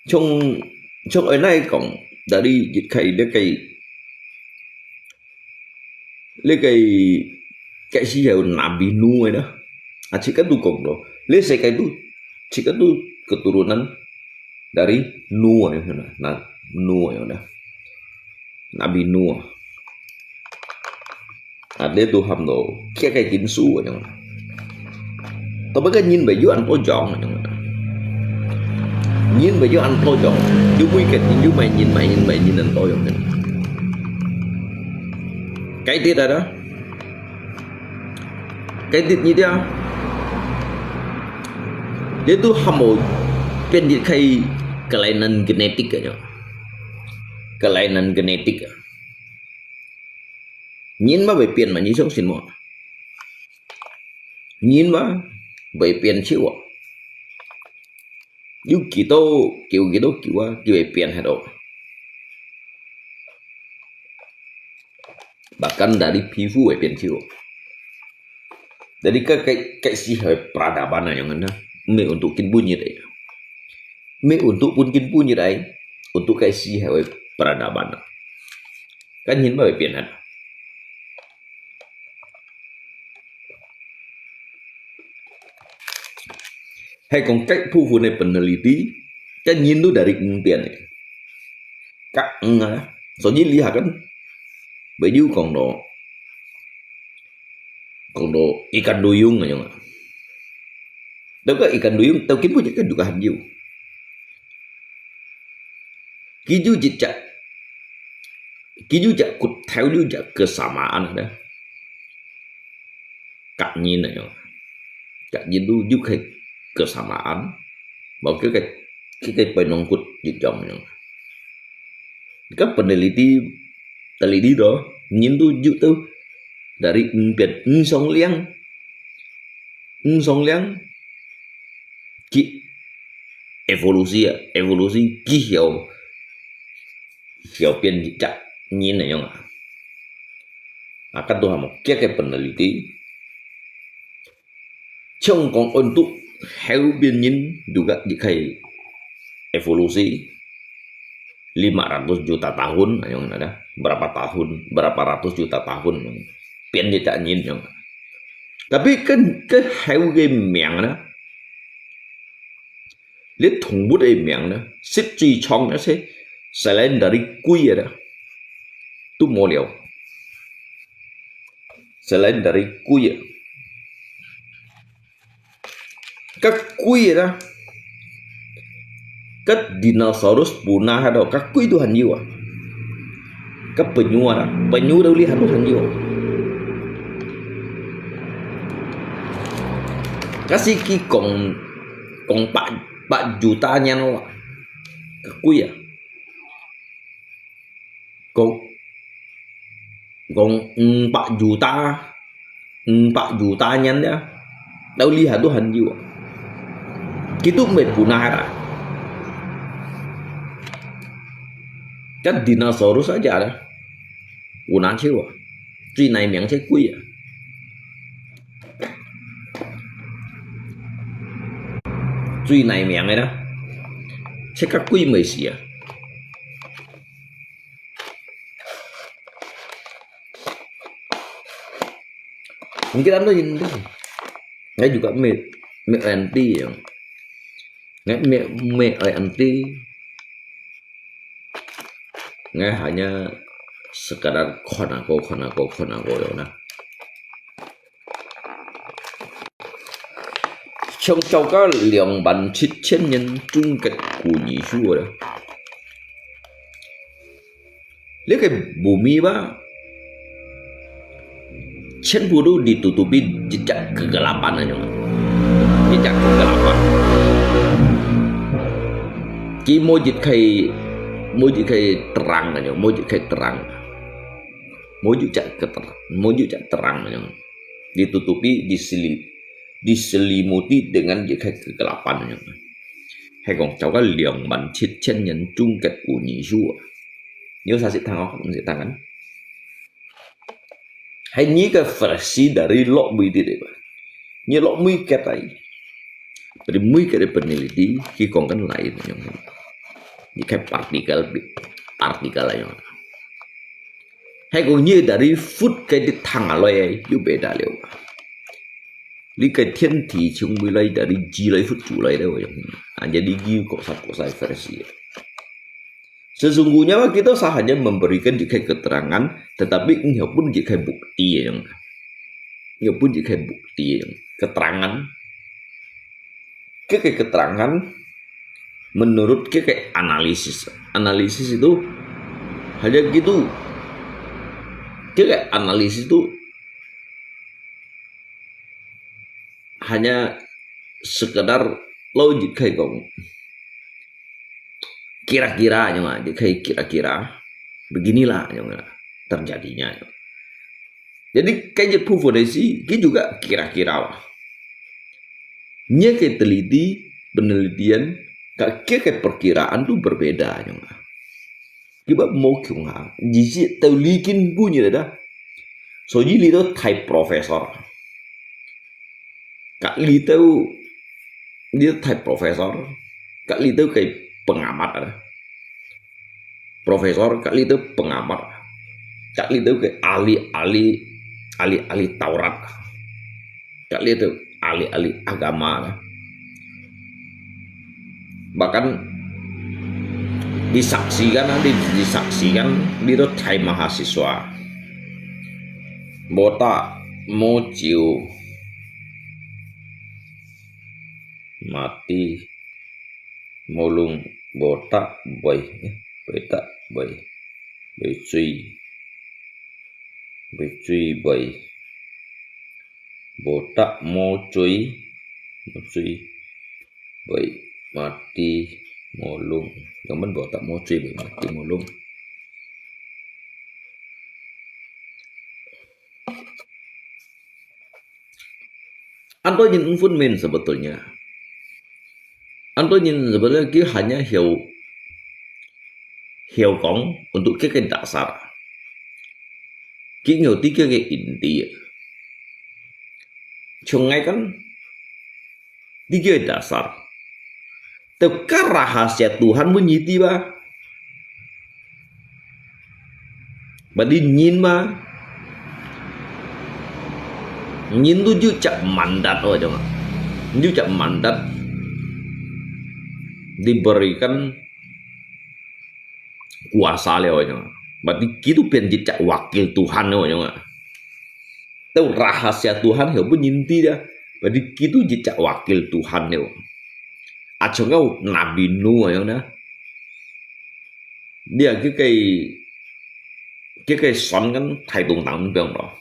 像，像愛哪講，dari一開這個 這個，該時候Nabi Nuh个啦。啊，自家都講咯，這世界都，自家都keturunan dari Nuh个，nah，Nuh个啦。Nabi Nuh啊。啊，這都喊到，佢个因素个樣。 Tapi kan人會有恁多樣，人會有恁多樣，有每個人有每人、每人、每人恁多樣个。Kaidit ada, kaidit ni dia, dia tu hamo pendit kai kelainan genetik aja, kelainan genetik. Nhân mà 會變嘛，你相信無？Nhân mà 會變少啊。有幾多久、幾多久啊，佢會變忒哦。Bahkan dari皮膚會變少。Jadi該、該、該時候个peradaban啊，樣呢，毋係untuk今晡日个。 Meh untuk pun kin pun nyi dai, untuk kai si hai wei peradaban. Kan nyin ma wei pian han. Hai kong kai pu fu ne peneliti, kan nyin tu dari ng pian ne. Kak ng ah, so nyi lihat kan, baju kong do, kong do ikan duyung ayong. Tau ka ikan duyung, tau kin pu nyi kan juga han yu. Kiju jejak, kiju jak kut tau ju jak kesamaan ada. Kak nyin ayong. Kak nyin tu ju kai kesamaan. Mau ke kai, ke kai pai nongkut jejong ayong. Ka peneliti, teliti do, nyin tu ju tu dari ng pian, ng song liang, ng song liang, ki evolusi ya, evolusi ki hiau, hiau pian jak nyin ayong ah. Akan tu hamo kia ke peneliti. Chong kong untuk hau pian nyin juga di kai evolusi lima ratus juta tahun, ayong ada. Berapa tahun, berapa ratus juta tahun. Pian je tak nyin ayong. Tapi kan ke hau ke miang na. Lihat thong bút ai miang na. Sit chui chong na se. Selain dari kui ada. Tu mo liao. Selain dari kui ya. Ka kui ya da. Ka dinosaurus punah ada. Ka kui tu han yu ah. Ka penyu ada. Penyu tu li han tu han yu ah. Ka si ki kong, kong pak, pak juta nyan lo. Ka kui ya. Kong, kong ng pak juta, ng pak juta nyan ya. 到這下都還有啊。佢都毋會分啊啦。該dinosaurus aja啦，有哪少啊？最耐命就龜啊。最耐命个啦，這个龜毋會死啊。你記得毋記得？哎，juga me, me anti ya. Ngai me, me anti. Ngai hanya sekadar看啊過，看啊過，看啊過樣啦。 像照个兩萬七千年終結古語書个，這个bumi吧，全部都ditutupi一隻kegelapan anyo，一隻kegelapan。佢無一个，無一个terang anyo，無一个terang，無一隻keterang，無一隻terang anyo。 Ditutupi, diseli-, diselimuti dengan一个kegelapan anyo。係講照个兩萬七千年終結古語書啊。你有啥識聽哦？毋識聽kan？係你个versi dari落尾个地方。你落尾个地方，dari尾个peneliti，佢講緊lain anyo。你个partikel，partikel anyo。 係講你dari food个你聽下來，又beda了。你个天體從未來dari G來food出來了，啊，jadi佢有各式各式versi。Sesungguhnya mah kita sah hanya memberikan一个keterangan，tetapi你有分一个bukti anyo。你有分一个bukti anyo，keterangan。 Kaya keterangan menurut kaya analisis. Analisis itu hanya gitu. Kaya analisis itu hanya sekedar logik kaya kong. Kira-kira anyo, kaya kira-kira. Beginilah anyo terjadinya. Jadi, kaya provinsi, kita juga kira-kira. Nya kaya teliti, penelitian, kaya kaya perkiraan tu berbeda anyo. Kiba mo kiung ha, jisi tau likin bunyi dah. So, jadi itu thai profesor. Kak Li tau, dia thai profesor. Kak Li tau kaya pengamat ada. Profesor, Kak Li tau pengamat. Kak Li tau kaya ahli-ahli, ahli-ahli Taurat. Kak Li tau ahli-ahli agama ada. Bahkan disaksikan, di-, disaksikan, dia tau thai mahasiswa. Botak, mojiu, mati, mulung, botak, boi, eh, botak, boi, boi cui, boi cui, boi, botak, mocui, mocui, boi, mati, mulung. Yang men botak, mocui, boi, mati, mulung. Anto nyin mfun min sebetulnya. Anto nyin sebetulnya ki hanya hiu, hiu kong untuk keke dasar. Ki ngiu ti keke inti. Chungai kan, ti keke dasar. Teu ka rahasia Tuhan bunyi ti ba. Badi nyin ma. Nyin tu ju cak mandat, oh, jong. Ju cak mandat diberikan kuasa liao, jong. Badi kitu pian ju cak wakil Tuhan, oh, jong. Teu rahasia Tuhan, hiu pun nyin ti dia. Badi kitu ju cak wakil Tuhan liao. Acung kau Nabi Nuh, jong, nah. Dia kike, kike son kan thai tung tang biang lo.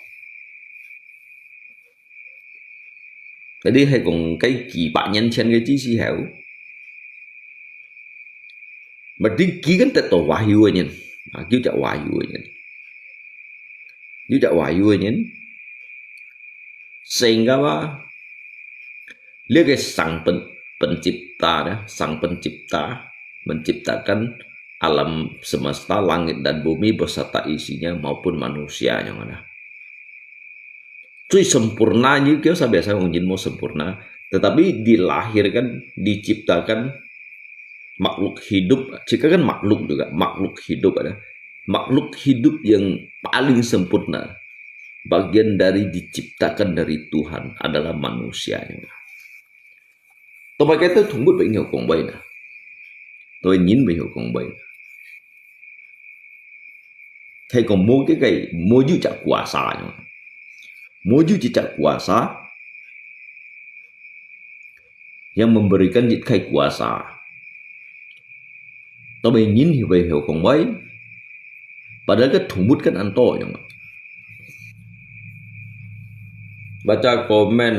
Jadi hai kong kai 幾百年前个知識後，berarti ki kan tet to wahyu nyen. Ah, ki jak wahyu nyen. Ki jak wahyu nyen. Sehingga ba, Dia ke Sang Pen-, Pencipta, ya, Sang Pencipta, menciptakan alam semesta, langit dan bumi beserta isinya maupun manusianya, ya. 最 sempurna-nya, kita biasa orang Chin mau sempurna, tetapi dilahirkan, diciptakan makhluk hidup, jika kan makhluk juga, makhluk hidup ada. Makhluk hidup yang paling sempurna, bagian dari diciptakan dari Tuhan adalah manusianya. Tapi kita thung bút bèk ngiau kong bai na. Tapi nyin bèk ngiau kong bai na. Hay kong mo ke kai, mo yu jak kuasa nyo. Mo yu jak kuasa yang memberikan jit kai kuasa. Tapi nyin hi bai hiau kong bai. Padahal ke thung bút kan an to nyo. Baca komen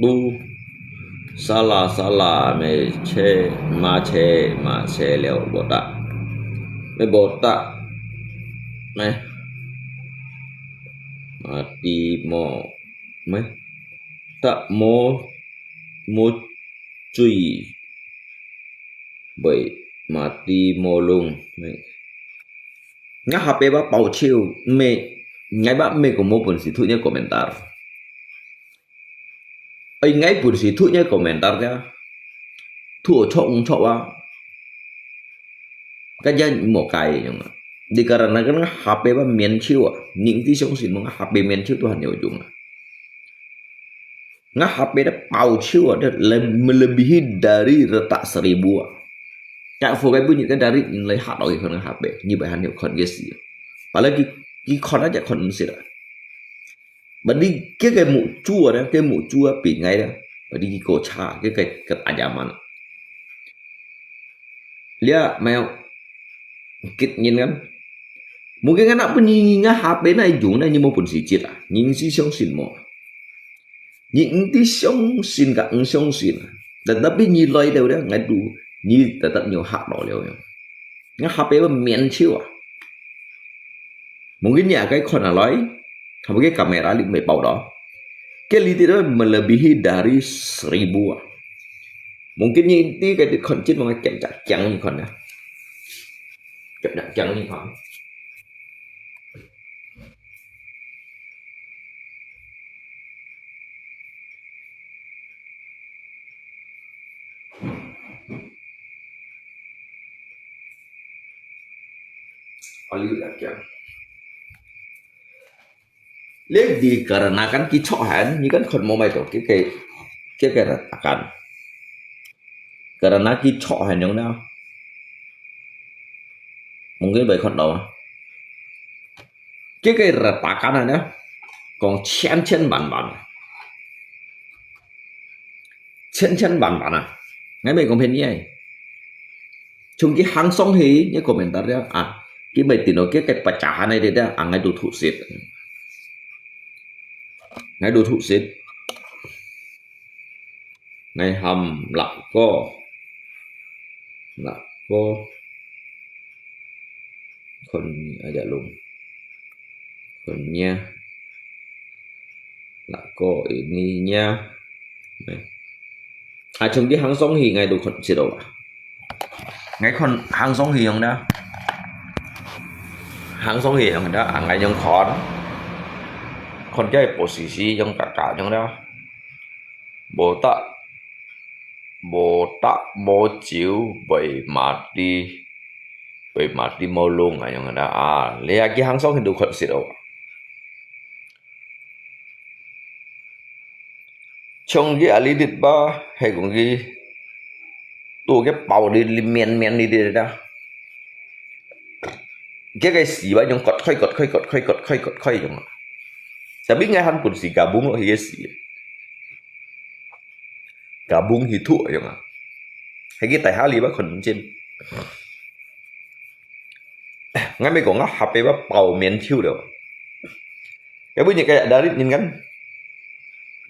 tu salah-salah, meh che, ma che, ma che liao botak. Meh botak, meh mati mo, meh tak mo, mo cui, bai mati mo lung, meh. Nga hape ba pau chiu, meh, ngai ba meh ko mo pun si thu nya komentar. Ai ngai pun si thu nya komentar ya. Thu chok ung chok wa. Ka jan mo kai yong. Di karena kan nga hape ba mian chiu a. Ning ti siong sin mo nga hape mian chiu Tuhan yo jung a. Nga hape da pau chiu a, da le-, melebihi dari retak seribu a. Cak fo kai bunyi ka dari nilai hat oi kon nga hape. Ni bai han yo kon ke si. Padahal ki, ki kon aja kon sit a. Badi ke ke mu chu a, ke mu chu a pi ngai da. Badi ki ko cha, ke ke ke aja man. Lia mai kit nyin kan. Mungkin anak pun nyi nga hape na jung na nyi mo pun si jit a. Nyi si siong sin mo. Nyi nti siong sin ka ng siong sin. Tetapi nyi loi deu da ngai du nyi tetap nyo hak lo liao. Nga hape ba mian chiu a. Mungkin nyi akai kon a loi. Hape ke kamera li mai pau do. Ke li ti do melebihi dari seribu a. Mungkin nyi ti ke di kon chin mong kiang cak kiang ni kon ya. Kiang cak kiang ni kon. Ayu ya kiang. Leh di karena kan ki chok han, ni kan kon mo mai to, ke ke, ke ke retakan. Karena ki chok han yong na. Mungkin bai kon tau. Ke ke retakan na. Kong chen chen ban ban. Chen chen ban ban a. Ngai mai kong phen ni ai. Chung ki hang song hi, ni komentar ya. A, ki mai tin o ke ke pacahan ai de da, a ngai du thu sit. Ngai du thu sit. Ngai ham lak ko. Lak ko. Kon aja lung. Kon nya. Lak ko ini nya. Nè. A chung ki hang song hi ngai du kon sit o. Ngai kon hang song hi yong da. Hang song hi yong da, a ngai yong kon. Kon jai posisi yong kaka yong da. Bo ta, bo ta, bo chiu, bai mati, bai mati mo lung a yong da. A, lia ki hang song hi du kon sit o. Chung ki a li dit ba, he kong ki, tu ke pau li li mian mian li dit da. Ke ke si ba yong kot khoi, kot khoi, kot khoi, kot khoi, kot khoi yong. Tapi ngai han pun si gabung lo hi ke si. Gabung hi thu yong a. He ki tai ha li ba kon chin. Ngai mai kong nga hape ba pau mian chiu liao. Ke bu nyi kaya dari nyin kan.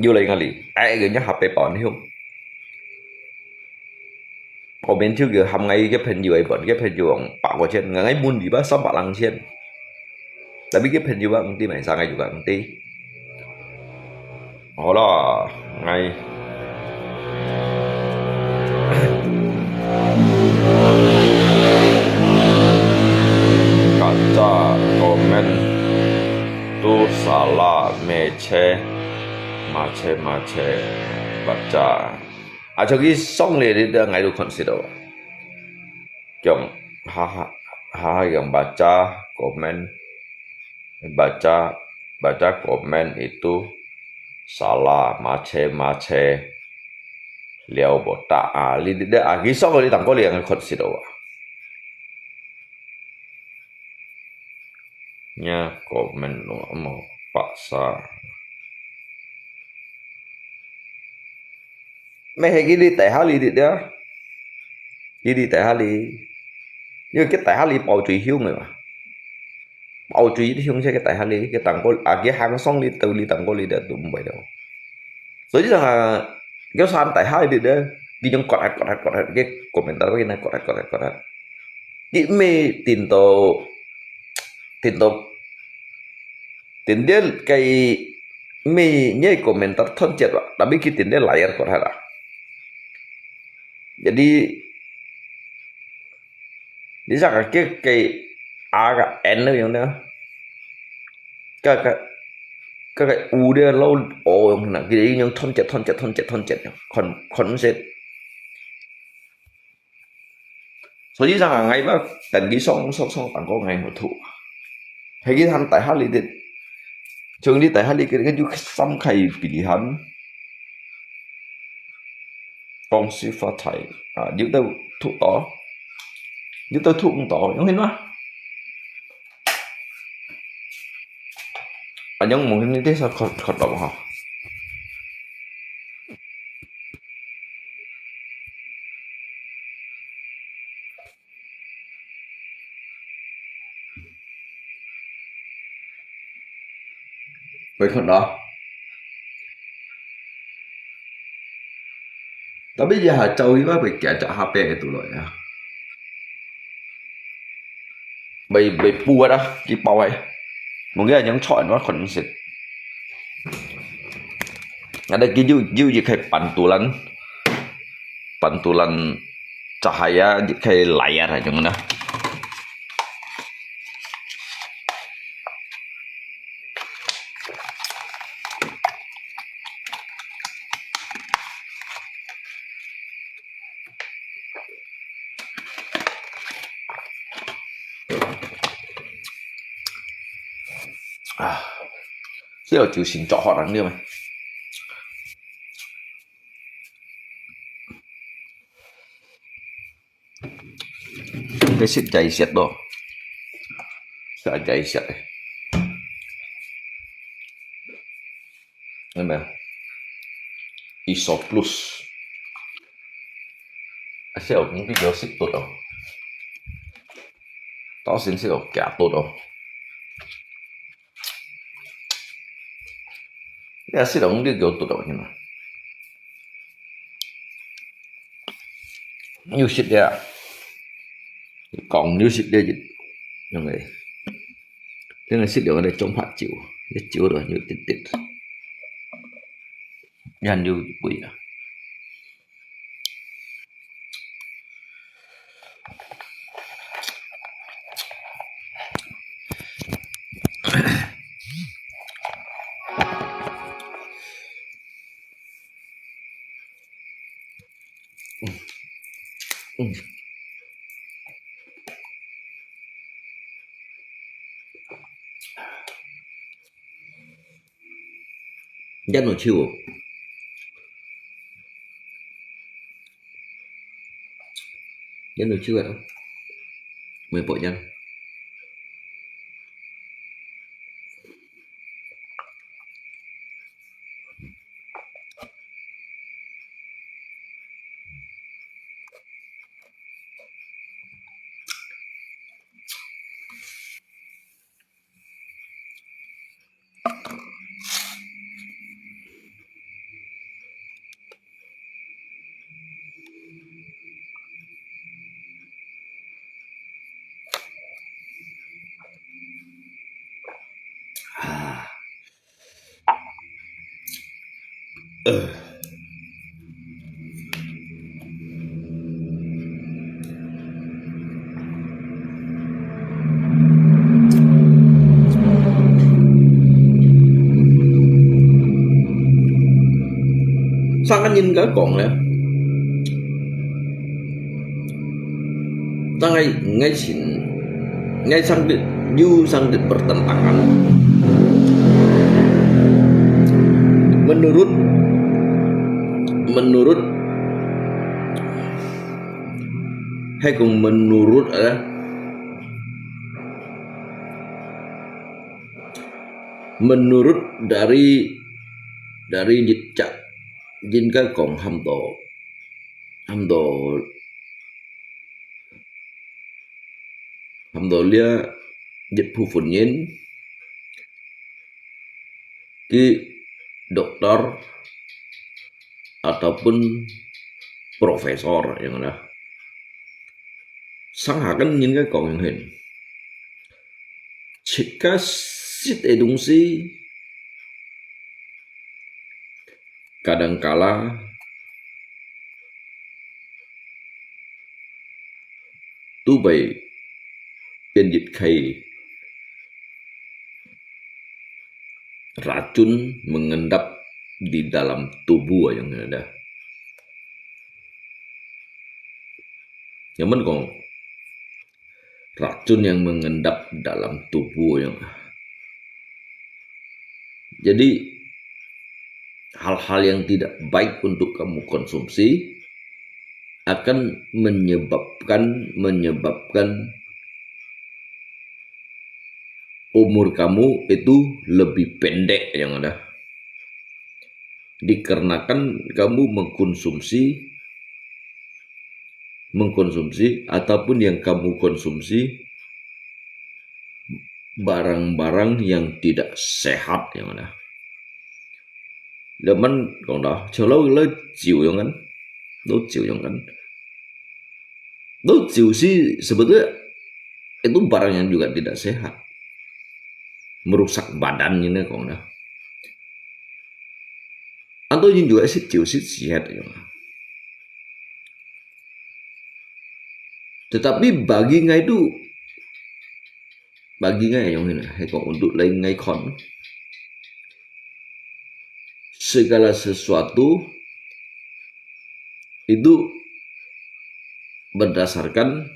Yu lai ngali. Ai ke nya hape pau ni hu. Pau mian chiu ke ham ngai ke phen yu ai bon, ke phen yu ang pa ko chen. Ngai mun di ba sam pa lang chen. Tapi ke phen yu ba ng ti mai sa ngai yu ka ng ti. Ho la, ngai. Salah, mece, mace-mace, baca. 啊，就佢上來這个，𠊎都看識到。講，哈哈，哈哈，講baca komen, baca, baca komen itu salah, mace-mace, liau botak. 啊，你，你，啊，佢上來這當个，你看識到啊。 Nya komen lo mo paksa. 乜係佢這底下這个啊？佢這底下這，因為佢底下這包最香个嘛。包最香就係佢底下這，佢當个，啊，佢行上這到這當个這都毋會了。所以講啊，佢山底下這个，佢用割下割下割下，佢komentar佢那割下割下割下。 佢毋係聽到，聽到，聽到个，毋係你个komentar斷絕啊，tapi佢聽到layar割下啦。Jadi，你想啊，佢个A个N个樣呢，个，个，个，个U个老O樣呢，佢用斷絕、斷絕、斷絕、斷絕，看，看毋識。 所以講啊，𠊎嘛等佢上上上當个𠊎無讀。係佢行底下這个，像你底下這个，佢就三个pilihan。恭喜發財啊，有得讀到，有得讀毋到，用心嘛。啊，用無你這下看看到無哈？ 會看到。Tapi佢還走去，會行隻下背个路來啊。會，會補个啦，佢包个。Mungkin yang chọn，𠊎看毋識。Ada佢有，有一个pantulan，pantulan cahaya，一个layar那種个。 啊，這就先做好人了咩？ 該食齋食咯，食齋食个。有無？Iso plus。啊，小公比較食得哦。到時食哦，驚得哦。你啊，食了你就有毒哦，你嘛。 有食了，講有食了，因為，因為食了个中白酒，這酒都有滴滴，也有味啊。 Yan no chiu. Yan no chiu ya. Mười bộ yan. Sangat ingin ka kong le, sangat ngai chin, ngai sangdit, yu sangdit bertentangan. Menurut, menurut, hai kong menurut, eh, menurut dari, dari jejak Jin ka kong ham to, ham to, ham to lia jet phu phun yin ki doktor ataupun profesor yang ada. Sang hakan yin ka kong yang hin. Chit ka sit e dungsi. Kadangkala tu bai pian jit khai racun mengendap di dalam tubuh yang ada. Nyaman kong racun yang mengendap dalam tubuh yang. Jadi, hal-hal yang tidak baik untuk kamu konsumsi akan menyebabkan, menyebabkan umur kamu itu lebih pendek yang ada. Dikarenakan kamu mengkonsumsi, mengkonsumsi ataupun yang kamu konsumsi barang-barang yang tidak sehat yang ada. Leman kong dah, kalau lo jiu yang kan, lo jiu yang kan, lo jiu si sebetulnya itu barang yang juga tidak sehat, merusak badan ini kong dah. Anto ini juga sit jiu sit sehat yang. Tetapi bagi ngai tu, bagi ngai yang ini, hai kong untuk lain ngai kon. Segala sesuatu itu berdasarkan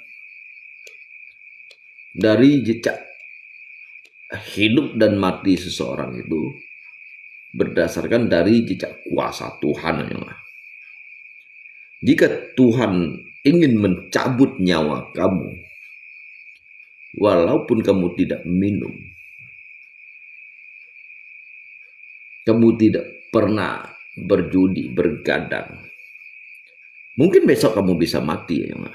dari jejak hidup dan mati seseorang itu berdasarkan dari jejak kuasa Tuhan yang. Jika Tuhan ingin mencabut nyawa kamu, walaupun kamu tidak minum, kamu tidak pernah berjudi, bergadang, mungkin besok kamu bisa mati, ya, Mak.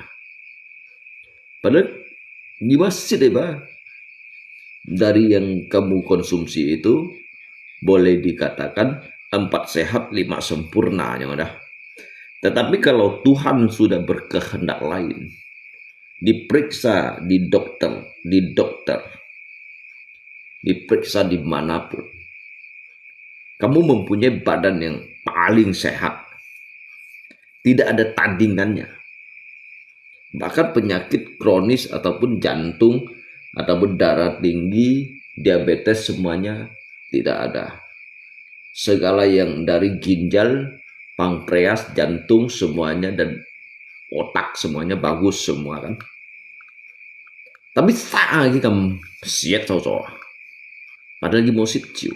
Padahal, nyiwa sit, ya, Mak. Dari yang kamu konsumsi itu, boleh dikatakan empat sehat, lima sempurna, ya, dah. Tetapi kalau Tuhan sudah berkehendak lain, diperiksa di dokter, di dokter, diperiksa di manapun. Kamu mempunyai badan yang paling sehat. Tidak ada tandingannya. Bahkan penyakit kronis ataupun jantung, ataupun darah tinggi, diabetes, semuanya tidak ada. Segala yang dari ginjal, pankreas, jantung, semuanya, dan otak, semuanya bagus semua kan. Tapi sa lagi kam siat sao sao. Padahal lagi mau sit jiu.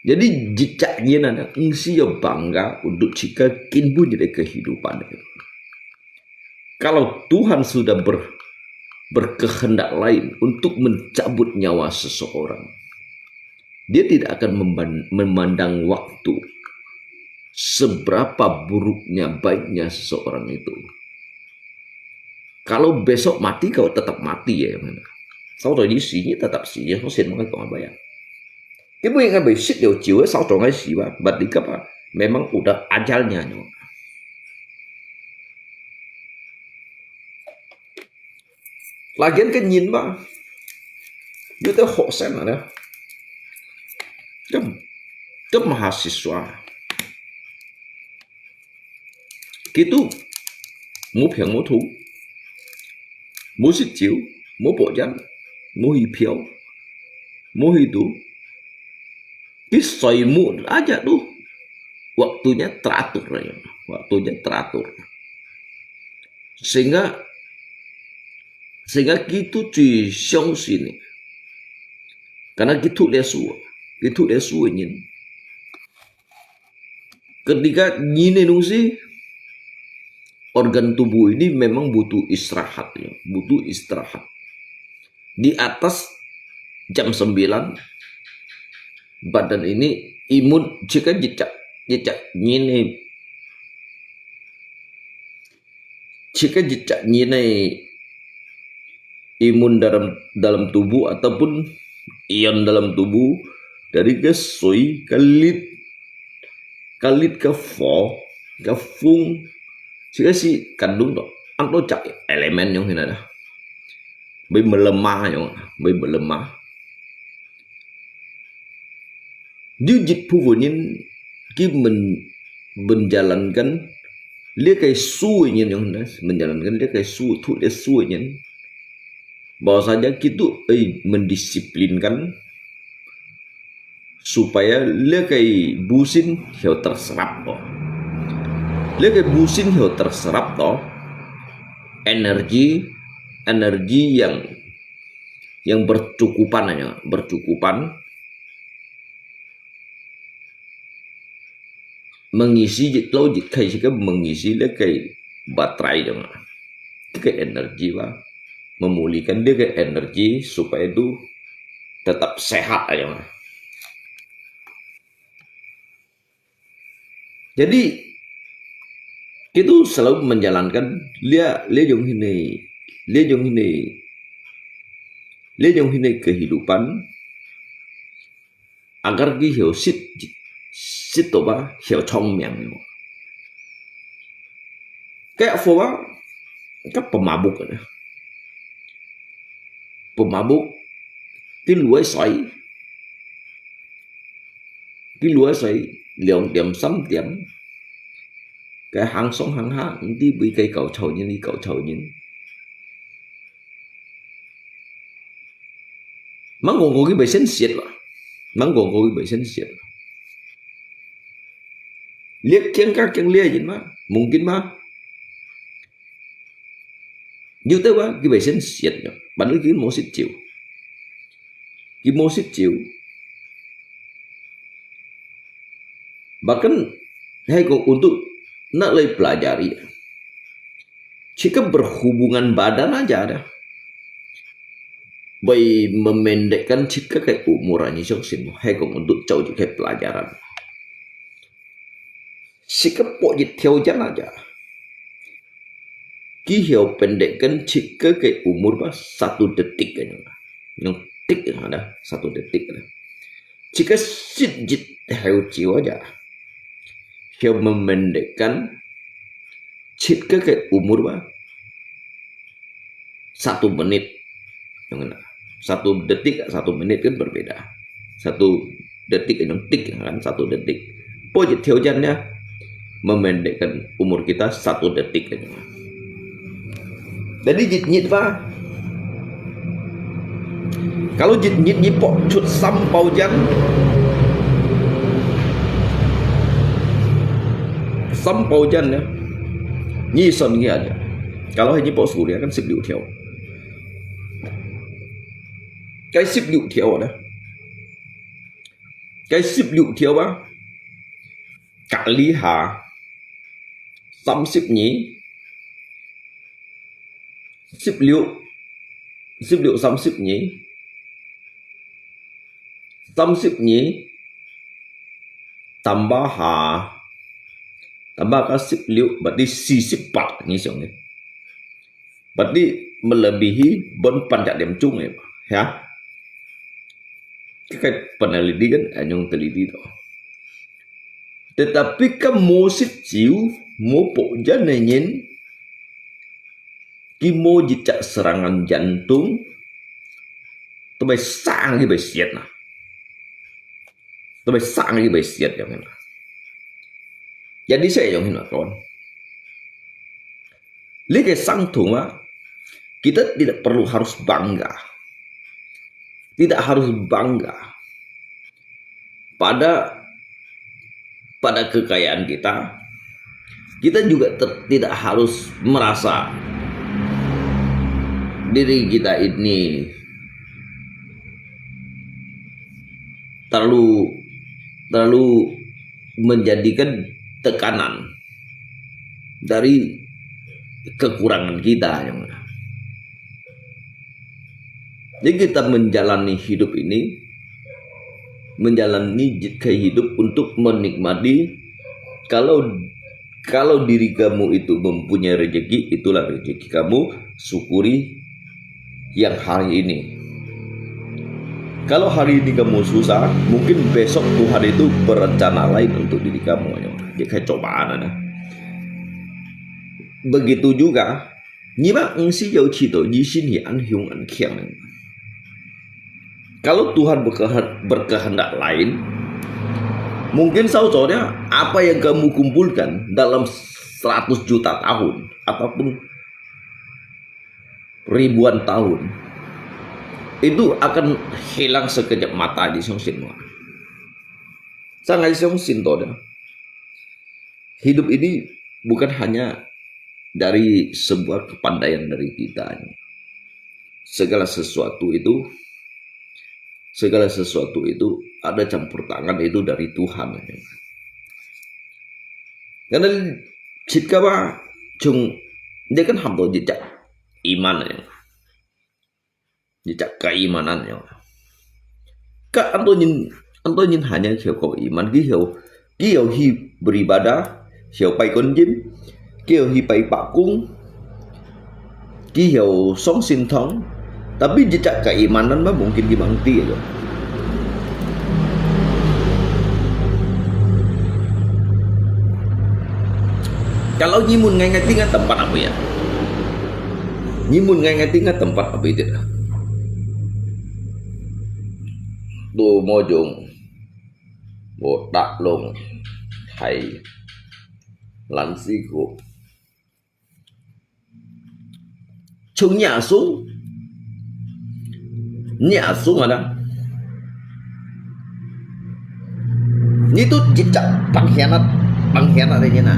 Jadi, jejak yin ada, nggak usah bangga untuk jika kin pun jadi kehidupan. Kalau Tuhan sudah ber-, berkehendak lain untuk mencabut nyawa seseorang, Dia tidak akan memban-, memandang waktu, seberapa buruknya, baiknya seseorang itu. Kalau besok mati, kau tetap mati ya, yang mana? Sao tau ini sini tetap sini, kau sen makan kau apa ya? Dia boleh ngambil sit liu jiu, sao tau ngai si ba, berarti apa? Memang udah ajalnya nyo. Lagian ke nyin ba, dia tu hok sen ada. Dia, dia mahasiswa. Kitu, mu piang mu tu, mu sit jiu, mu po jan, mu hi piao, mu hi tu. Ki soi mut aja tu, waktunya teratur ya, waktunya teratur. Sehingga sehingga ki tu cui siang sini. Karena ki tu dia su, ki tu dia su nyin. Ketika nyin ni dungsi, organ tubuh ini memang butuh istirahat ya, butuh istirahat. Di atas jam sembilan, badan ini imun jika jejak, jejak nyin ni, jika jejak nyin ni imun dalam, dalam tubuh ataupun ion dalam tubuh dari ka sui, ka lit, ka lit ka fo, ka fung, sika si kandung to, ang to jak elemen yang hina dah. Bai melemah yang, bai melemah. Di jit phu nyin ki men-, menjalankan liak kai su nyin yang hina, menjalankan liak kai su, tu liak su nyin. Bahwasanya ki tu, eh, mendisiplinkan supaya liak kai busin heo terserap to. Liak kai busin heo terserap to. Energi, energi yang, yang bercukupan aja, bercukupan. Mengisi jit lo jit kai sika mengisi liak kai baterai yang. Liak kai energi ba. Memulihkan liak kai energi supaya tu tetap sehat aja. Jadi, ki tu selalu menjalankan lia, lia yang hini, lia yang hini, lia yang hini kehidupan agar ki heo sit, sit to ba, heo chong miang. Kaya fo ba, ka pemabuk ada. Pemabuk, ki luai sai. Ki luai sai, 兩點、三點，該行上行下，毋知會該搞臭人，你搞臭人。吂講過佢會先食啦，吂講過佢會先食。你驚佢驚你人嘛，mungkin嘛。有兜啊，佢會先食，padahal佢無食酒。佢無食酒。Bahkan，係講untuk nak lagi pelajari。Jika berhubungan badan aja ada. Boleh memendekkan jika kai umur aja，你相信無？係講untuk做一個pelajaran。Jika pok一條jangan aja。佢曉pendekkan jika kai umur ba satu detik aja。Yang tik yang ada satu detik ada。Jika sit jit heo jiwa aja。Heo memendekkan jika kai umur ba satu menit. Yang mana? Satu detik, satu menit kan berbeda. Satu detik yang tik kan, satu detik. Pok jit heo jangan memendekkan umur kita satu detik aja. Jadi jit nyit ba. Kalau jit nyit nyi pok cut sampau jan. Sampau jan ya. Nyi son nyi aja. Kalau nyi pok surya kan 十六條。該 十六條呢？該 十六條啊，kali下三十二，十六，十六三十二，三十二，tambah下，tambah ka 十六，berarti 四十八，你想呢？Berarti melebihi bon 半隻點鐘了，ya。Cái peneliti kan anyong teliti to. Tetapi kan 無食酒、無pok jan呢人，佢無一隻serangan jantung，都會生佢會死啊，都會生佢會死啊，樣樣。Jadi saya yang hendak kawan. Lagi sangtung ah, kita tidak perlu harus bangga. Tidak harus bangga. pada pada kekayaan kita, kita juga te- tidak harus merasa diri kita ini terlalu terlalu menjadikan tekanan dari kekurangan kita. Jadi kita menjalani hidup ini, menjalani hidup untuk menikmati. Kalau kalau diri kamu itu mempunyai rezeki, itulah rezeki kamu, syukuri yang hari ini. Kalau hari ini kamu susah, mungkin besok Tuhan itu berencana lain untuk diri kamu. Jadi kayak cobaan ada. Begitu juga, nyiba ngsi yau cito, jisin hi an hiung an kiang. Kalau Tuhan berkehe- berkehendak lain, mungkin sauconya apa yang kamu kumpulkan dalam seratus juta tahun ataupun ribuan tahun itu akan hilang sekejap mata, di song sin wa. Sangat song sin to dia. Hidup ini bukan hanya dari sebuah kepandaian dari kita. Segala sesuatu itu segala sesuatu itu ada campur tangan itu dari Tuhan. Karena cit kaba chung dia kan hamdo jejak iman ya. Jejak keimanan ya. Ka anto nyin anto nyin hanya kyo ko iman ki hyo ki hyo hi beribadah, hyo pai konjin, ki hyo hi pai pakung, ki hyo song sintong, tapi jejak keimanan mah mungkin ki mangti aja. Kalau nyimun ngai ngai tingat tempat apa ya? Nyimun ngai ngai tingat tempat apa itu dah? Tu mojong, botak long, hai, lansiku. Chung nyasu, nyasu mana? Ni tu jejak pengkhianat, pengkhianat ini na.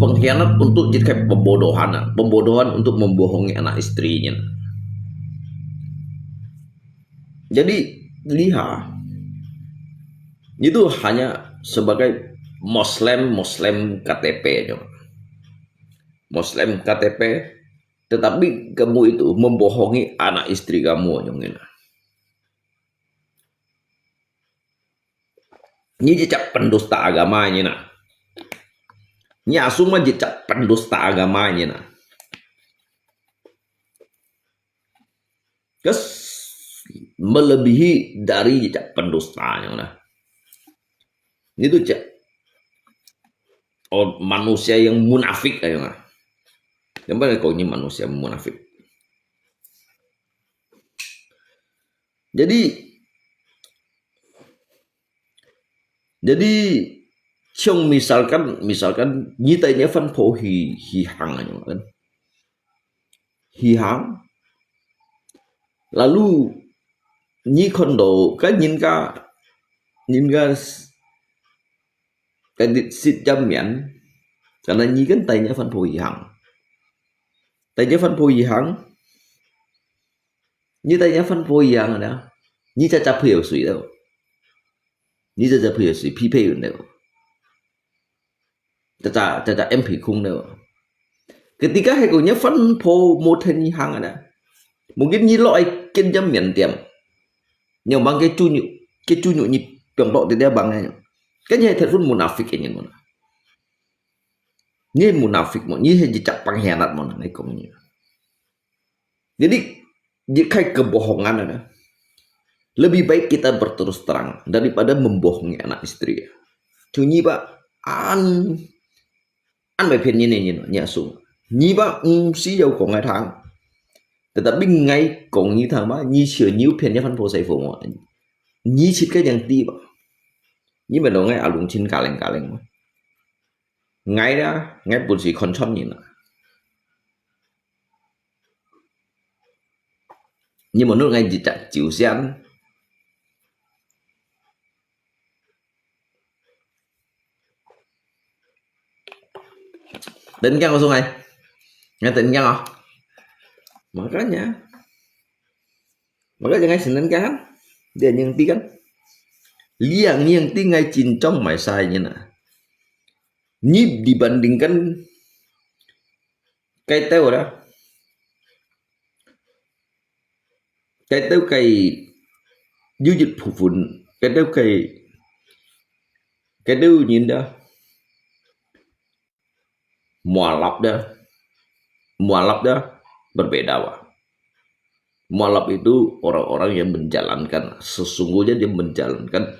Pengkhianat untuk jejak pembodohan, pembodohan untuk membohongi anak istrinya. Jadi lihat, itu hanya sebagai Muslim, Muslim K T P aja. Muslim K T P, tetapi kamu itu membohongi anak istri kamu aja ngene. Ni jejak pendusta agama ini na. Ni asuma jejak pendusta agama ini na. Kes melebihi dari jejak pendustanya na. Itu cak. Oh, manusia yang munafik aja na. Yang mana kau ini manusia munafik? Jadi, jadi, chung misalkan, misalkan, nyi tai nyi fan po hi, hi hang aja kan. Hi hang. Lalu, nyi kondo, kan nyin ka, nyin ka, kan di sit jam mian. Karena nyi kan tai nyi fan po hi hang. Tai nyi fan po hi hang. Nyi tai nyi fan po hi hang ada. Nyi caca po yo sui tau. Nyi caca po yo sui, pi pe yun tau. Caca, caca em pi kung tau. Ketika hai ko nyi fan po mo ten hi hang ada. Mungkin nyi lo ai ken jam mian tiam. Nyi bang ke cu nyu, ke cu nyu nyi piang tok di dia bang ai. Kan nyi telepon munafik nyi mo. Nyi munafik mo, nyi he jejak pengkhianat mo, nai kong nyi. Jadi, jejak kebohongan ada. Lebih baik kita berterus terang daripada membohongi anak istri. Cunyi ba, an, an mai pian nyi nyi nyi nyi su. Nyi ba, mm, si yau kong ngai thang. Tetapi ngai kong nyi thang ba, nyi sio nyi pian nyi fan po sai fo mo. Nyi sit ka yang ti ba. Nyi ba lo ngai alung chin kaleng kaleng mo. Ngai da, ngai pun si kon chom nyi na. 你問到𠊎一隻朝鮮。Tegang kosong ai. Nggak tegang ah. Makanya. Makanya nggak seneng kan? Dia yang tikan. Liang yang tinggal cincong mai saya na. Ni dibandingkan kayak tahu dah. Kayak tahu kayak jujut pupun. Kayak tahu kayak kayak tahu nyinda. Mualaf dia, mualaf dia berbeda, Pak. Mualaf itu orang-orang yang menjalankan, sesungguhnya dia menjalankan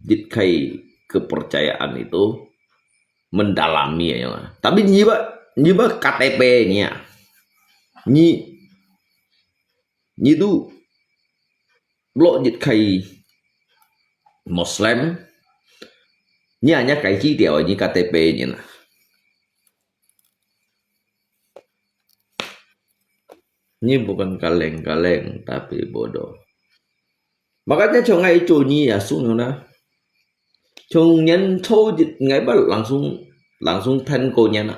jitkai kepercayaan itu mendalami ya. Tapi nyiba nyiba K T P-nya, nyi nyi tu lo jitkai Muslim, nyi hanya kai chi tiao nyi K T P nyi na. Nyi bukan kaleng-kaleng tapi bodoh. Makanya chong ai cho nyi ya sung na. Chong nyen cho jit ngai ba langsung langsung than ko nyen na.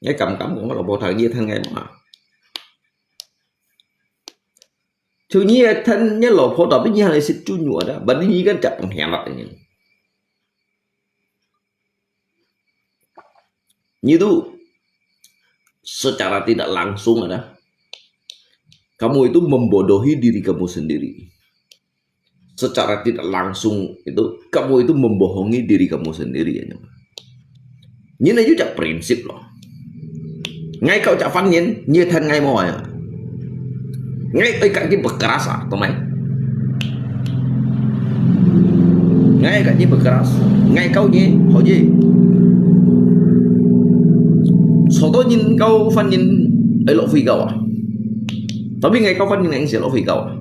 Ngai kam kam ko lo bo thang ye than ngai ma. Chong nyi than nyen lo pho tapi nyi hal sit chu nyu ada. Ba nyi kan chak pengkhianat ini. Nyi tu secara tidak langsung ada. Kamu itu membodohi diri kamu sendiri. Secara tidak langsung itu kamu itu membohongi diri kamu sendiri ya. Nyi na yu jak prinsip lo. Ngai kau jak fan nyen, nyi than ngai mo ya. Ngai ai kat nyi bekeras ah, tomai. Ngai kat nyi bekeras. Ngai kau nyi, ho nyi. Soto nyin kau fan nyin ai lo fui kau ah. Tapi ngai kau fan nyin ngai si lo fui kau ah.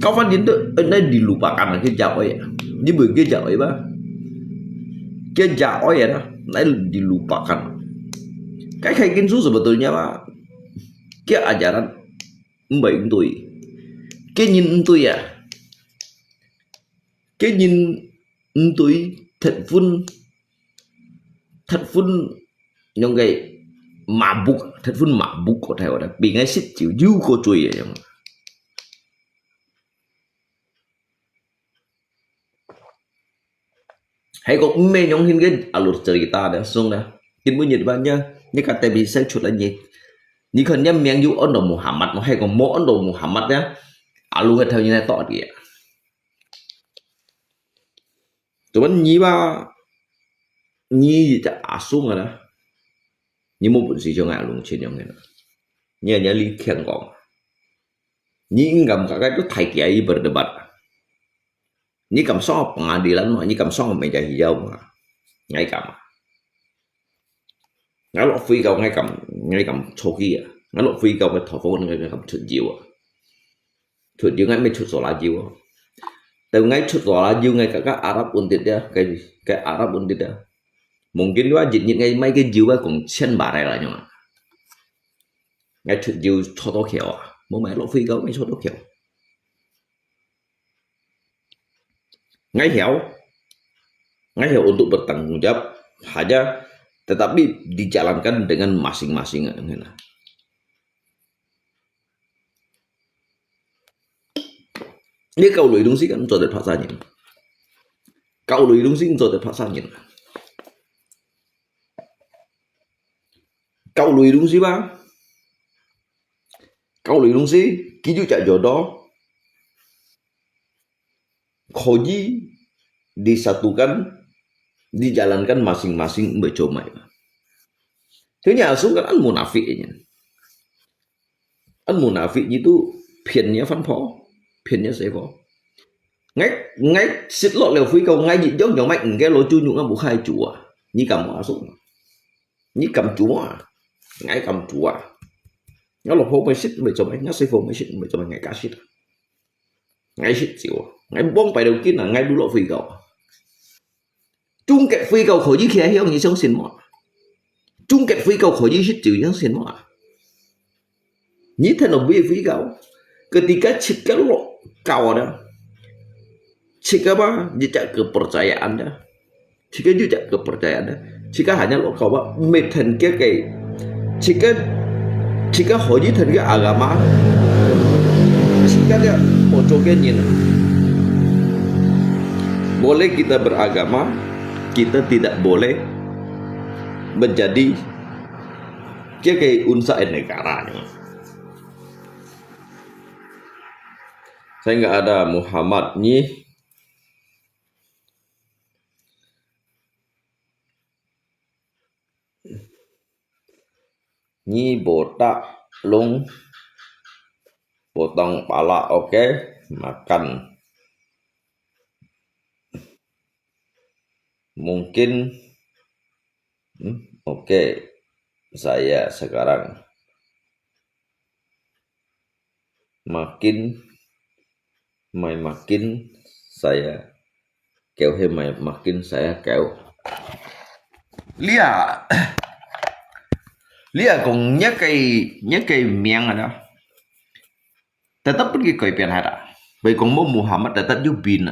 Kau fan nyin tu ai dilupakan ke jak oi. Nyi bu ke jak oi ba. Ke jak oi ya, nai dilupakan. Kai kai kin su sebetulnya ba. Ke ajaran mbai entui. Ke nyin entui ya. Ke nyin entui thet fun thet fun nyong kai mabuk thet fun mabuk ko thai wa da. Pi ngai sit chiu yu ko chui ya nyong. Hai ko mme nyong hin ke alur cerita da sung da. Kin bu nyit ba nya ni ka te bi sai chut la nyi. Ni kon nya miang yu on do Muhammad mo hai ko mo on do Muhammad ya. Alu ka thau nyi na to dia. Tuan nyi ba nyi ta asung da. Nyi mo pun si jong alung chin nyong hin. Nyi nya li kiang kong. Nyi ingkam kakai tu thai kia i berdebat. Nyi kam song pengadilan ma, nyi kam song meja hijau ma. Ngai kam. Ngai lo fui kau ngai kam, ngai kam choki ya. Ngai lo fui kau ngai thofo ngai kam chut jiu. Chut jiu ngai me chut sola jiu. Tau ngai chut sola jiu ngai kaka Arab undit ya, kai kai Arab undit ya. Mungkin wa jit nyi ngai mai ke jiu ba kong chen barel la nyong. Ngai chut jiu chot to kiao. Mo mai lo fui kau ngai chot to kiao. Ngai hiau. Ngai hiau untuk bertanggung jawab saja, tetapi dijalankan dengan masing-masing. Ni kau lui dong si kan cho de paksa nyin. Kau lui dong si cho de paksa nyin. Kau lui dong si ba. Kau lui dong si kiyu jak jodoh. Khoji disatukan, dijalankan masing-masing mbe chomai. Tanya asu kan an munafik ini. An munafik itu phiennya fan pho, phiennya sai pho. Ngai ngai sit lo le fui kau ngai jit jong jong mai engke lo chu nyu ngai bu khai chu a. Ni kam asu. Ni kam chu a. Ngai kam chu a. Ngai lo pho mai sit mai chomai, ngai sai pho mai sit mai chomai ngai ka sit. Ngai sit jiu, ngai bong pai dau kin a, ngai du lo fui kau. Chung ket fui kau kho yi kia hiong yi xiong sin mo. Chung ket fui kau kho yi sit jiu xiong sin mo. 你聽到會會个，ketika自家落教啊，自家吧，你這kepercayaan啊，自家有這kepercayaan啊，自家hanya落教啊，毋係聽佢个，自家，自家可以聽个agama，自家這好做个人啊。Boleh kita beragama, kita tidak boleh menjadi 佢个unsa negara呢。Saya nggak ada Muhammad ni. Ni botak lung potong pala, oke, makan. Mungkin, hmm, oke, saya sekarang makin, mai makin saya kêu he mai makin saya kêu. Lia, lia kong nya cái, nya cái miệng ada. Tetap pun cái改變ada. Bai kong mo Muhammad tetap yu bin.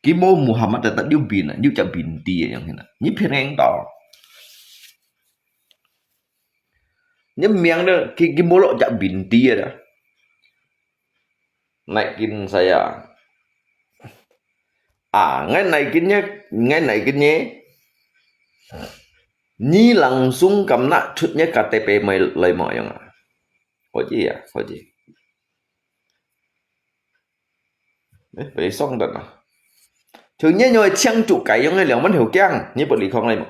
Ki mo Muhammad tetap yu bin, yu chak binti yang hina. Ni phiền ngang tao. Ni miệng đó, ki, ki mo lo chak binti ada. Naikin saya. À, ngai naikin nhé, ngai naikin nhé. Ni langsung kam nak chut nhé K T P mai lai mo yang à. Có gì à, có gì. Ê, phải xong đó à. Chúng nhé nhoi chiang chủ cái yang liang món hiểu kiang, ni bật đi không lai mo.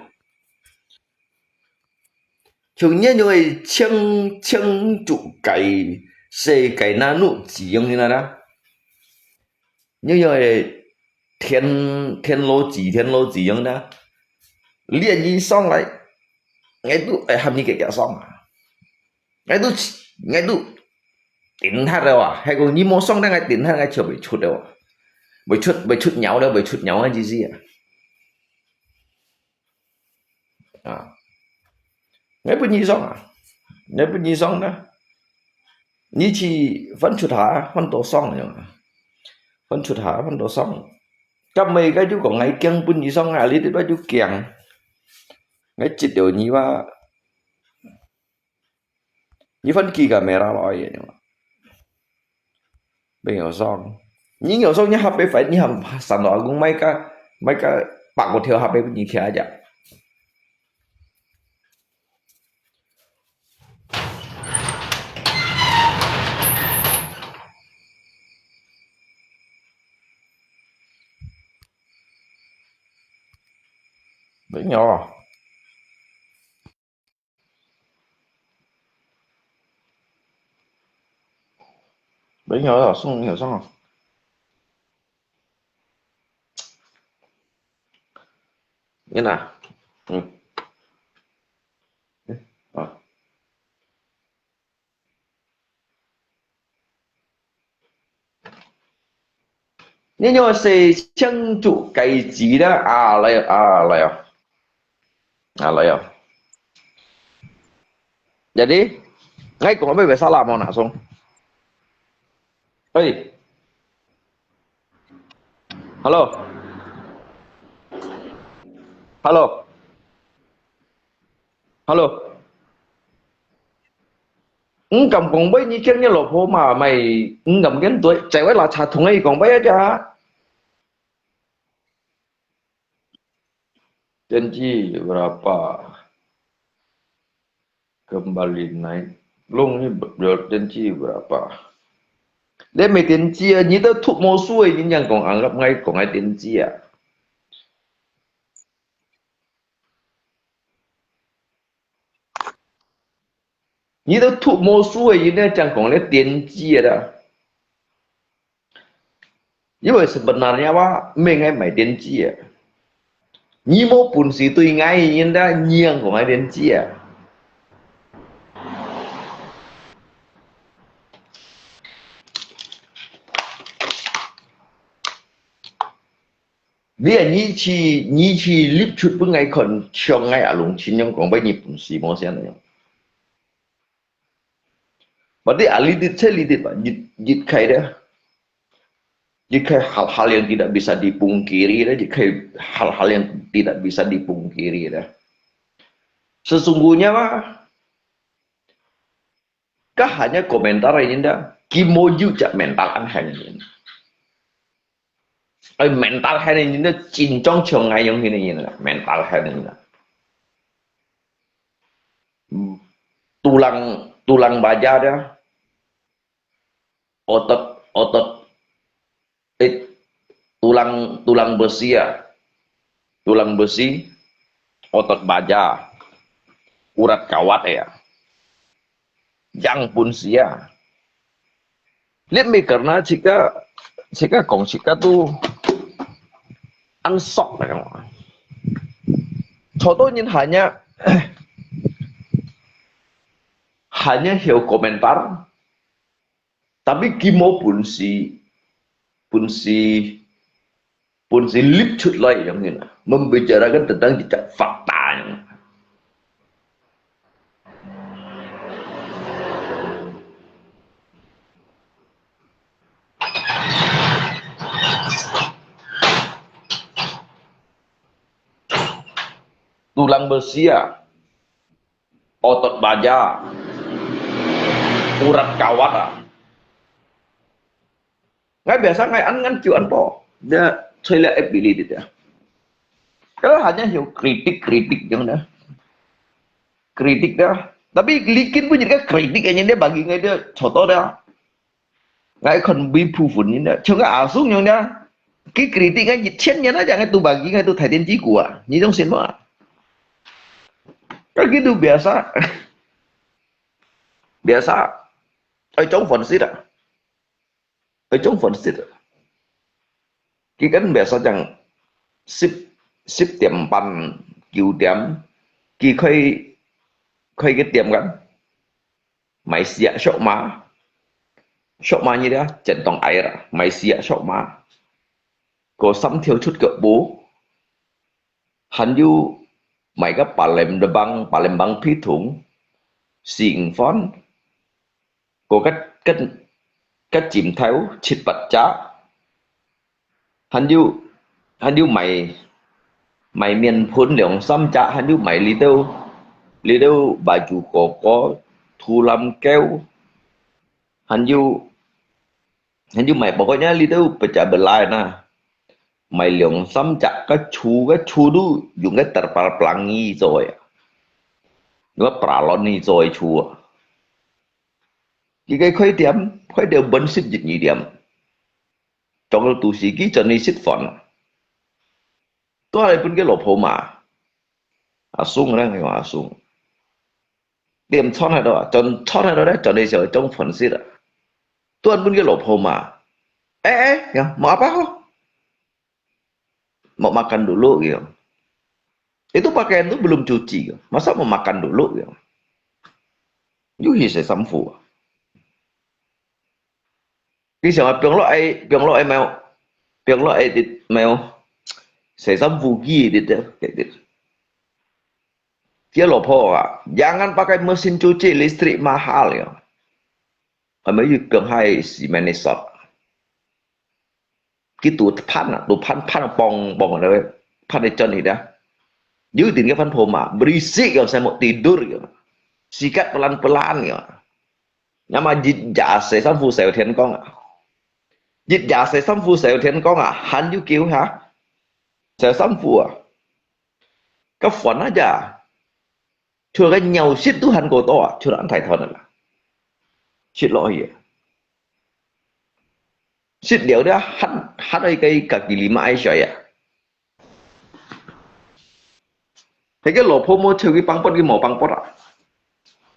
Chúng nhé nhoi chiang, chiang chủ cái, sẽ cái na nụ chỉ yang ni na đó. Nhớ nhớ thiên, thiên lô chỉ, thiên lô chỉ yang đó. Liên nhi song lại. Ngay tu, ai, ham ni cái kia song à. Ngay tu, ngay tu. Tỉnh hát rồi à. Hay còn nhi mô song đang ngay tỉnh hát ngay chiều bị chút rồi à. Bị chút, bị chút nhau đó, bị chút nhau hay gì gì à. À. Ngai bun nyi song à. Ngai bun nyi song na. Nyi chi phân chut ha, phân tô song yong. Phân chut ha, phân tô song. Kap mei cái chú có ngai kiang bun nyi song à, li ti ba chú kiang. Ngai chit điều nyi ba. Nyi phân kỳ kamera lo ye. Bên hiểu song. Nyi hiểu song nyi hap bê phải nyi hap san lo cũng mấy cái, mấy cái bạc của thiếu hap bê nyi kia ja. Bên hiểu. Bên hiểu rồi, xong hiểu xong rồi. Như nào? Ừ. Ờ. Nyo nyo se chang chu kai chi da a lai a lai a. A lai a. Jadi, ngai kong bai bai salah mo na song. Oi. Hello. Hello. Hello. Ngkam kong bai ni kian ni lo pho ma mai ngkam kian tuai cai wai la cha thung ai kong bai aja. Tenji berapa? Kembali naik. Long ni ber-, tenji berapa? Dia mai tenji ah, ni tu thuk mo sui ni yang kong anggap ngai kong ai tenji ah. Ni tu thuk mo sui ni ne chang kong le tenji ah da. Iwai sebenarnya wa meng ai mai tenji ah. Ni mo pun si tui ngai ni da nyang kong ai tenji ah. Lia ni chi, ni chi lip chut pun ngai kon chiong ngai alung chin yong kong bai ni pun si mo sian yong. Berarti ahli dit, saya dit, Pak. Dit, dit kai dia. Dit kai hal-hal yang tidak bisa dipungkiri dia, dit kai hal-hal yang tidak bisa dipungkiri dia. Sesungguhnya, Pak, kah hanya komentar ini dah, kimoju cak mental an hen ini. Ai, mental hen ini dah, cincong ciong ngai yang ini, ini, mental hen ini dah. Tulang, tulang baja dah. Otot, otot, eh, tulang, tulang besi ya. Tulang besi, otot baja, urat kawat ya. Yang pun sia. Lihat mi karena jika, jika kong jika tu ansok lah. Contohnya hanya, hanya hiu komentar, tapi kimo pun si, pun si, pun si lip cut lai yang ini, membicarakan tentang jejak fakta yang. Tulang besi ya, otot baja, urat kawat ah. Ngai biasa ngai an ngan kiu an po. Dia chui le ability dia. Kalau hanya hiu kritik-kritik yang dah. Kritik dah. Tapi likin pun jadi kritik yang dia bagi ngai dia contoh dah. Ngai kon bi phu phun ni dah. Cuma asung yang dah. Ki kritik ngai 一千年 aja ngai tu bagi ngai tu 台电机股啊。你相信吗？Kan gitu biasa. Biasa. Ai, trong phản xít à? Ai, trong phản xít à? Ki kan biasa chang sip, sip tiam pan, kiu tiam, ki khai, khai ki tiam kan? Mai sia sok ma. Sok ma ni dia, chen tong ai ra. Mai sia sok ma. Ko sam thiu chut ke bu. Hàn yu mai ke Palembang, Palembang Pitung, Sing Fon, ko ke, ke, ke Chim Thau, chit pat cha. Hàn yu, hàn yu mai, mai miên phun liang sam cha, hàn yu mai li teu, li teu baju koko, thu lam keu. Hàn yu, hàn yu mai pokoknya li teu pecah belai na. Mai liang sam chak ke chu, ke chu tu yung ke terpal pelangi zoi. Yung ke pralon ni zoi chu. Ki ke khoi tiam, khoi tiam ben sit jit ni tiam. Trong tu si ki chen ni sit fon. Tua lai pun ke lo pho ma. Asung rang yo asung. Tiam chon hai do, chon, chon hai do le, chon ni siao trong phon sit a. Tuan pun ke lo pho ma. Eh, eh, ya, mau apa ho? Mau makan dulu, gitu. Itu pakaian tu belum cuci, gitu. Masa mau makan dulu, gitu. Yu hi se samfu. Ki siang a, piang lo ai, piang lo ai mau, piang lo ai dit mau. Se samfu ki dit, gitu. Dia lo pho a, jangan pakai mesin cuci, listrik mahal, ya. Kami yu piang hai si menisot. Kitu phan, tu phan, phan pong, pong, phan di chon ida. Yu tin ke phan pho ma, berisik ya, saya mau tidur ya. Sikat pelan-pelan ya. Nama jit ja se samfu se tien kong a. Jit ja se samfu se tien kong a, han yu kiu ha. Se samfu a. Ke fon aja. Chua ke nyau sit tu han ko to a, chua an thai thon la. Sit lo hi. Sit liao dia han, han ai kai kaki lima ai shoi a. Hei ke lo pho mo cheu ki pang pot ki mo pang pot a.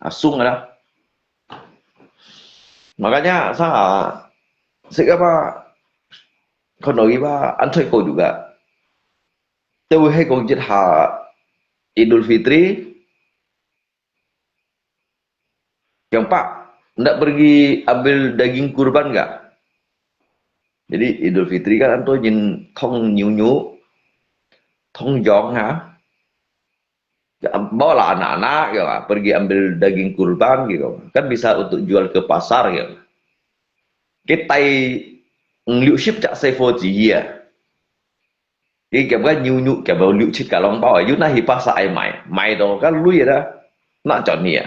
A sung a. Makanya sa, sik apa, kono iba an thoi ko juga. Teu hei kong jit ha Idul Fitri, Yang pak, ndak pergi ambil daging kurban nggak? Jadi Idul Fitri kan anto jin thong nyu nyu, thong jong ha. Ya, bawa lah anak-anak, ya, pergi ambil daging kurban, gitu. Kan bisa untuk jual ke pasar, gitu. Kita 五六十隻細伙子啊。佢夾个牛肉，夾个六七个籠包啊，又拿去巴沙愛賣，賣到个鐳啦，拿轉去啊。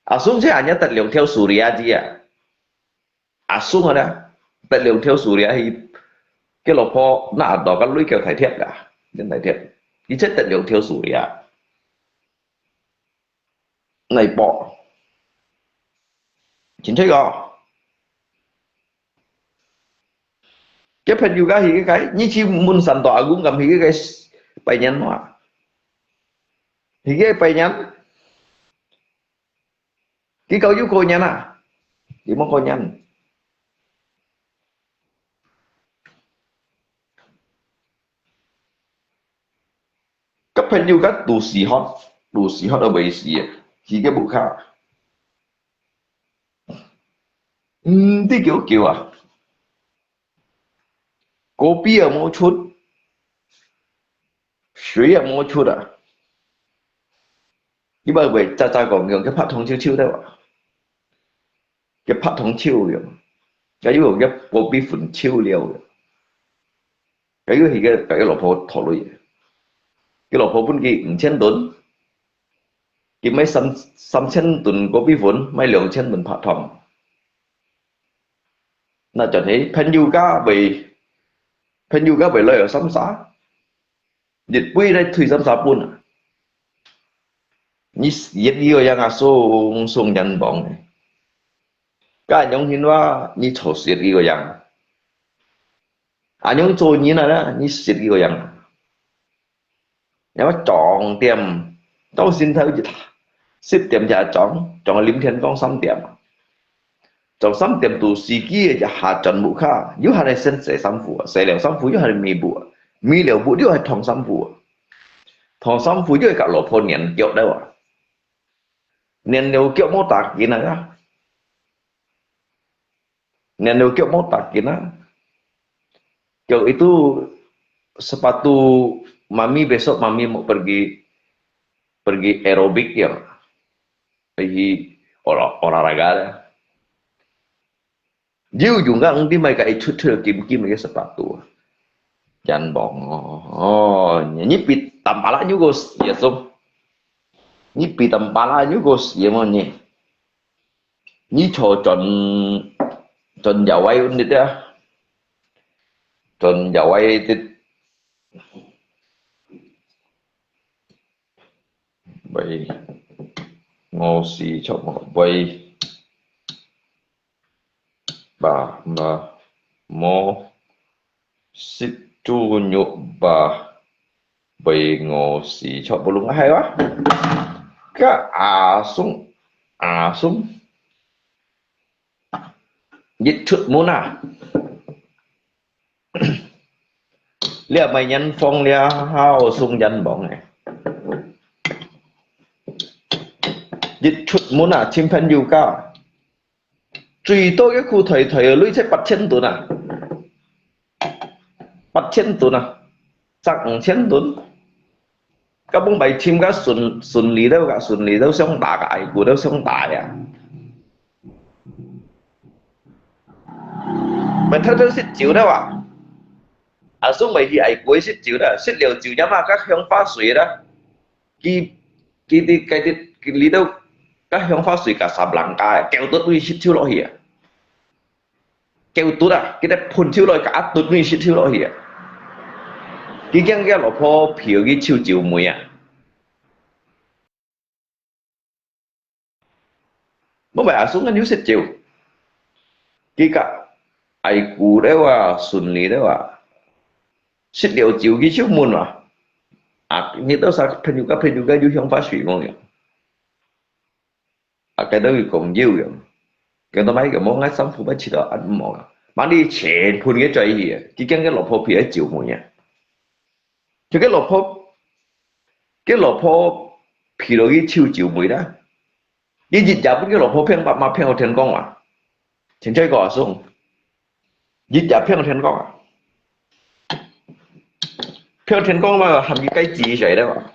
阿松這下得兩條手鐳仔啊，阿松啊，得兩條手鐳仔，佢个老婆拿到个鐳叫大貼啊，真大貼，而且得兩條手鐳仔。 哪一步？清楚个？佢朋友家去个，你去問山道阿公，敢去个拜年嘛？去个拜年，佢搞有過年啊？佢無過年。 个朋友个都死好，都死好都未死啊，佢个屋下。毋知叫叫啊，果子也無出，水也無出啊。你會會早早講講，佢拍糖臭臭个哇，佢拍糖臭个，佢又講佢果子粉臭了个。 佢又去个，佢个老婆討鐳。佢老婆分佢五千盾，佢買三，三千盾果子粉，買兩千盾白糖。那轉去朋友家會，朋友家會來有三沙，日背來退三沙本啊。你食佢个樣啊，送，送人亡呢。該樣形話，你坐食佢个樣啊。 恁樣做人啊，你食佢个樣。因為撞點，到心頭一下，十點就撞，撞到臨天光三點。撞三點到時機个一下轉屋下，又還係先洗衫褲，洗了衫褲又還係搣布，搣了布又還燙衫褲，燙衫褲又係甲老婆黏腳了啊，黏了腳無打緊啊。 Nian liu kiok mau takin ah. Kiok itu sepatu mami, besok mami mau pergi, pergi aerobik ya. Pergi olah, olahraga ya. Jiu juga nang di mai ka ichut chut kim kim ya sepatu. Jan bong. Oh, ni pi tampala juga ya so. Ni pi tampala juga ya mo ni. 你坐轉，轉搖位嗰啲啊，轉搖位啲，喂，我是坐我喂，吧，嘛，無。 Situ nyuk ba, bai ngo si chok bulung ahai wa. Ka asung, asung. Yit chut muna. Lia mai nyan phong lia hao sung yan bong eh. Yit chut muna chim phen yu ka. 最多个褲袋袋个鐳才八千盾啊，八千盾啊，十五千盾。甲崩白尋个順，順利了，甲順利了，想打个，愛顧了，想打呀。咪偷偷食酒了啊，阿叔咪去愛顧食酒了，食了酒了嘛，甲香花水了。 佢，佢，佢，佢，佢，佢裡肚，甲香花水甲三零加，叫到對食酒落去啊。叫到啊，佢个噴酒落去，甲一堆對食酒落去啊。佢驚佢老婆騙佢臭酒妹啊。 無，阿叔恁有食酒。佢甲愛顧了啊，順利了啊。食了酒佢就問啊，啊，你到時朋友甲朋友甲有香花水無呀？啊，該兜佢講有呀。佢到尾佢無，𠊎衫褲愛試到恁無啊。嘛你全噴佢轉去啊，佢驚佢老婆騙佢酒妹啊。 就佢老婆，佢老婆騙落去臭酒妹啦。佢日夜分佢老婆騙，嘛，嘛騙到天光啊。清楚講阿叔，日夜騙到天光啊。騙到天光嘛，喊佢該自己睡了嘛。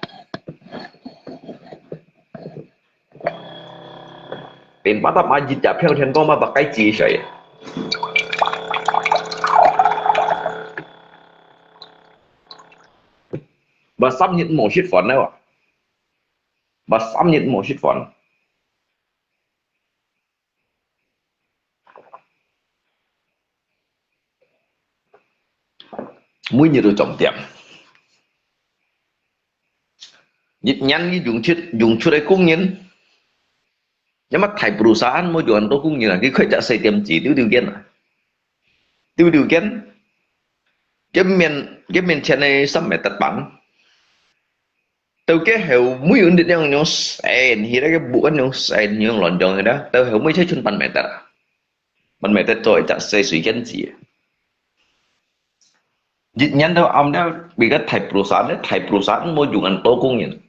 連巴達馬一隻票天光嘛，把該接誰？把三日無食飯了啊！把三日無食飯。 每日都重點。一年佢用出，用出个工人，因為大perusahaan無用恁多工人啊，佢開隻細店子，丟丟間啊，丟丟間，佢面，佢面前个三meter板，到佢後尾有恁樣樣細，佢那個木恁樣細，樣亂樣个啦，到後尾才伸半meter啊。 半meter做一隻細水間子。一年到暗了，比較大perusahaan咧，大perusahaan無用恁多工人，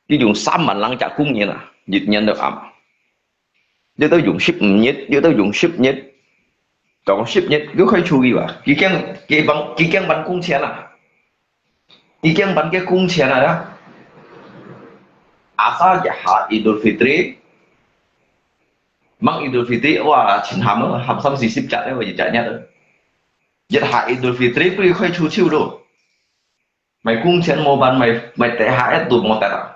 佢用三萬零隻工人啊，一年到暗。有兜用十五日，有兜用十日，當十日，又可以出去吧？佢驚，佢辦，佢驚辦工錢啊！佢驚辦个工錢啊！Asal一下Idul Fitri， Mang Idul Fitri，哇，盡喊啊，喊三四十隻咧，一隻日啊。一下Idul Fitri，不如開出手咯。買工錢無辦，買，買底下一度無得啊。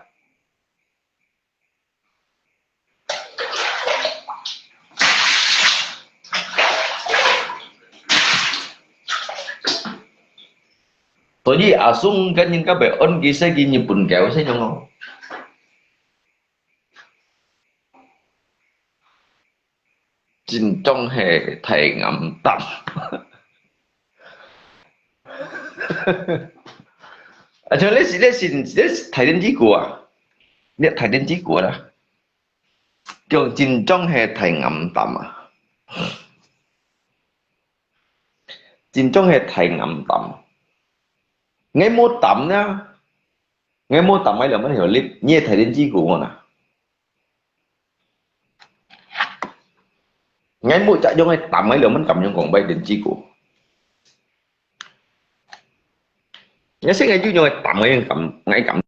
所以阿松跟人家別安佢識去日本搞，先用哦。 真正係大暗淡。啊，像你是，你是，你是大連之歌啊？你大連之歌啦。講真正係大暗淡啊！真正係大暗淡。𠊎無淡呢，𠊎無淡，𠊎兩蚊條粒，你係大連之歌啊？ 𠊎無隻樣个淡，𠊎兩蚊敢樣講拜連之歌。𠊎識𠊎有樣个淡，𠊎敢，𠊎敢。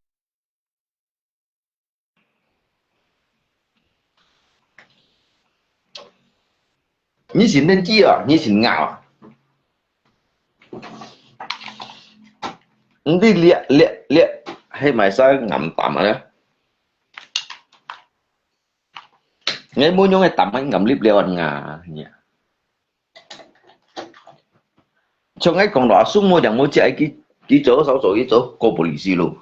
你信連之啊？你信𠊎啊？你這這這，係買晒暗淡啊？ 𠊎無樣个淡，𠊎暗粒了啊！像𠊎講到阿叔無樣無隻，佢，佢做少做，佢做過polisi咯，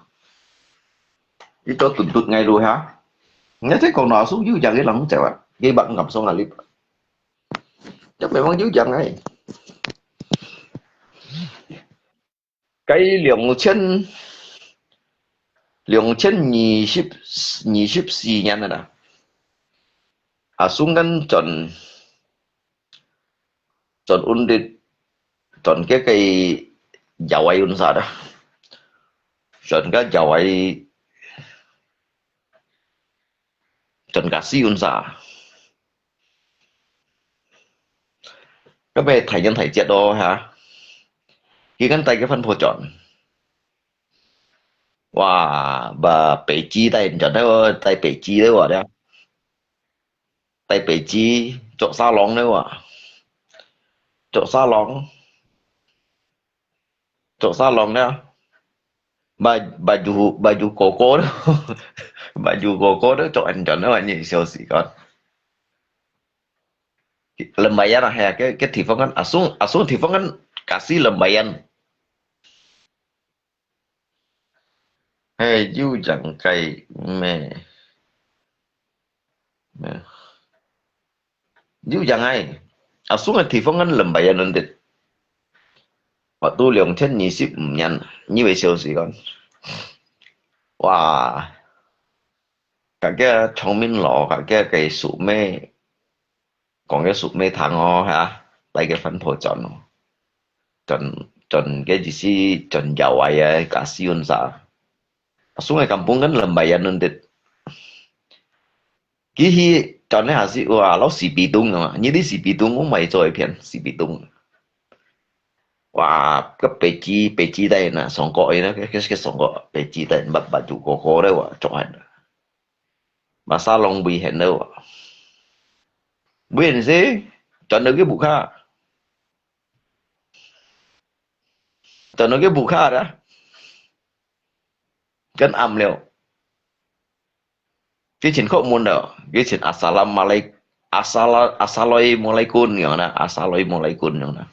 佢做tuntut𠊎咯哈。𠊎在講到阿叔有樣个人走啊，佢目暗爽啊粒，這memang有樣个。 該兩千，兩千二十，二十四年了啦。阿叔恁轉，轉undit，轉該个Jawai unsa啦，轉該Jawai，轉Khasi unsa。 該邊大人大隻咯，哈。佢跟帶个番婆轉。哇，把peci帶轉，帶peci了哇，帶peci，著沙龍了哇，著沙龍，著沙龍了。Ba-，baju，baju koko了，baju koko了，著恁轉了，你笑死个。 Lambayan啊，係啊，該，該地方kan，阿叔，阿叔地方kan，Khasi Lambayan。係，有樣个咩？咩？有樣个，阿叔个地方kan Lambayan undit。Waktu兩千二十五年，你會笑死个。哇！ 該个聰明佬，該个个叔姆，講个叔姆聽哦，哈，帶个番婆轉哦，轉，轉个意思，轉Jawai啊，Khasi unsa。阿叔个kampung kan Lambayan undit。佢去轉个還係，哇，老死皮東啊，你知死皮東，𠊎買做一片死皮東。哇，个peci，peci帶呢，上個个呢，个，个，个上個peci帶，baju，baju koko了哇，著恁。 Masa long bui hen了啊。Bukan sih, chọn được cái bút khác. Chọn được cái bút khác đó. Kan am liao. Cái chuyện khóc muôn đó, cái chuyện assalamualaikum, assala-, assalamualaikum nhá nè, assalamualaikum nhá nè.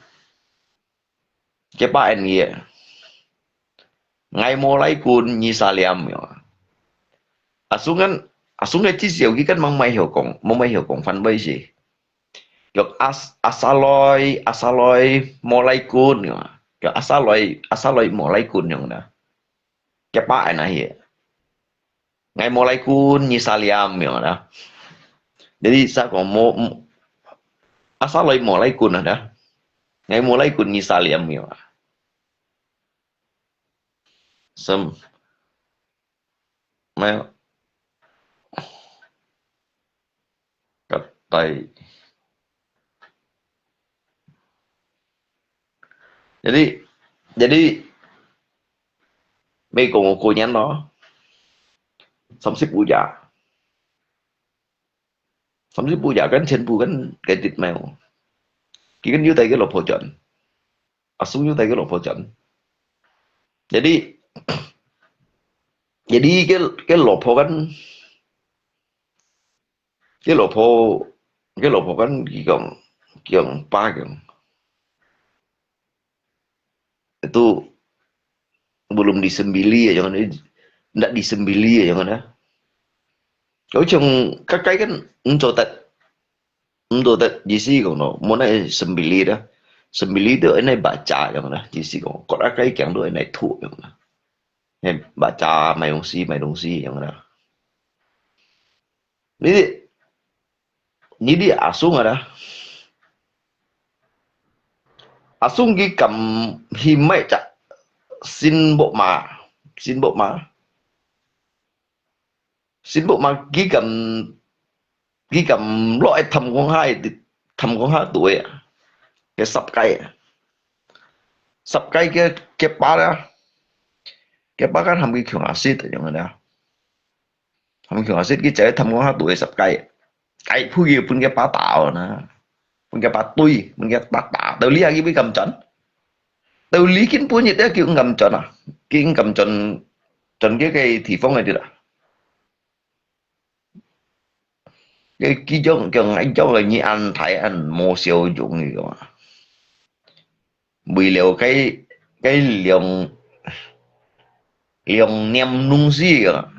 Cái ba anh ye. Ngai mualaikum ni salam nhá. Asung kan, asung cái chỉ siêu cái kan mang mai hiểu con, mang mai hiểu con phản bội gì. Yok as-, asaloi, asaloi, mualaikum, yo. Yok asaloi, asaloi, mualaikum, yo na. Kiapa ai na hi. Ngai mualaikum ni salam, yo na. Jadi, sa ko mo, mo, asaloi mualaikum na. Ngai mualaikum ni salam, yo. Sem-, Mai. Katai. Jadi, jadi, 美國過年咯，三十五日。 三十五日kan全部kan cái tịt mèo. Ki kan yu tai cái lộc phô chọn. Asung yu tai cái lộc phô chọn. Jadi, jadi cái, cái lộc phô kan, cái lộc phô, cái lộc phô kan ki kong, ki kong pa kong. Itu belum disembelih ya, jangan, ndak disembelih ya, jangan ya. Kau cuma kakai kan, enggak tak, enggak tak, jadi kau no, mau nak sembelih dah. Sembelih tu, ini baca, jangan dah. Jadi kau, kau kakai kiang tu, ini tu, jangan dah. Ini baca, 买东西, 买东西, jangan dah. Jadi, jadi asung ada. Asung ki kam himai cak sin bok ma, sin bok ma. Sin bok ma ki kam, ki kam lo ai tham kong hai, tham kong ha tu ya. Ke sap kai. Sap kai ke, ke pa ya. Ke pa kan ham ki kiong asit yang ada. 佢講話識佢就係探講下對十雞，雞配佢分佢把打哦啦，分佢把對，分佢把打，到你還佢會咁準？到你根本一定叫咁準啊，佢咁準，準佢个地方个對啦。佢，佢種，佢種个你安排安無笑容个嘛。 為了該，該兩，兩念東西啊，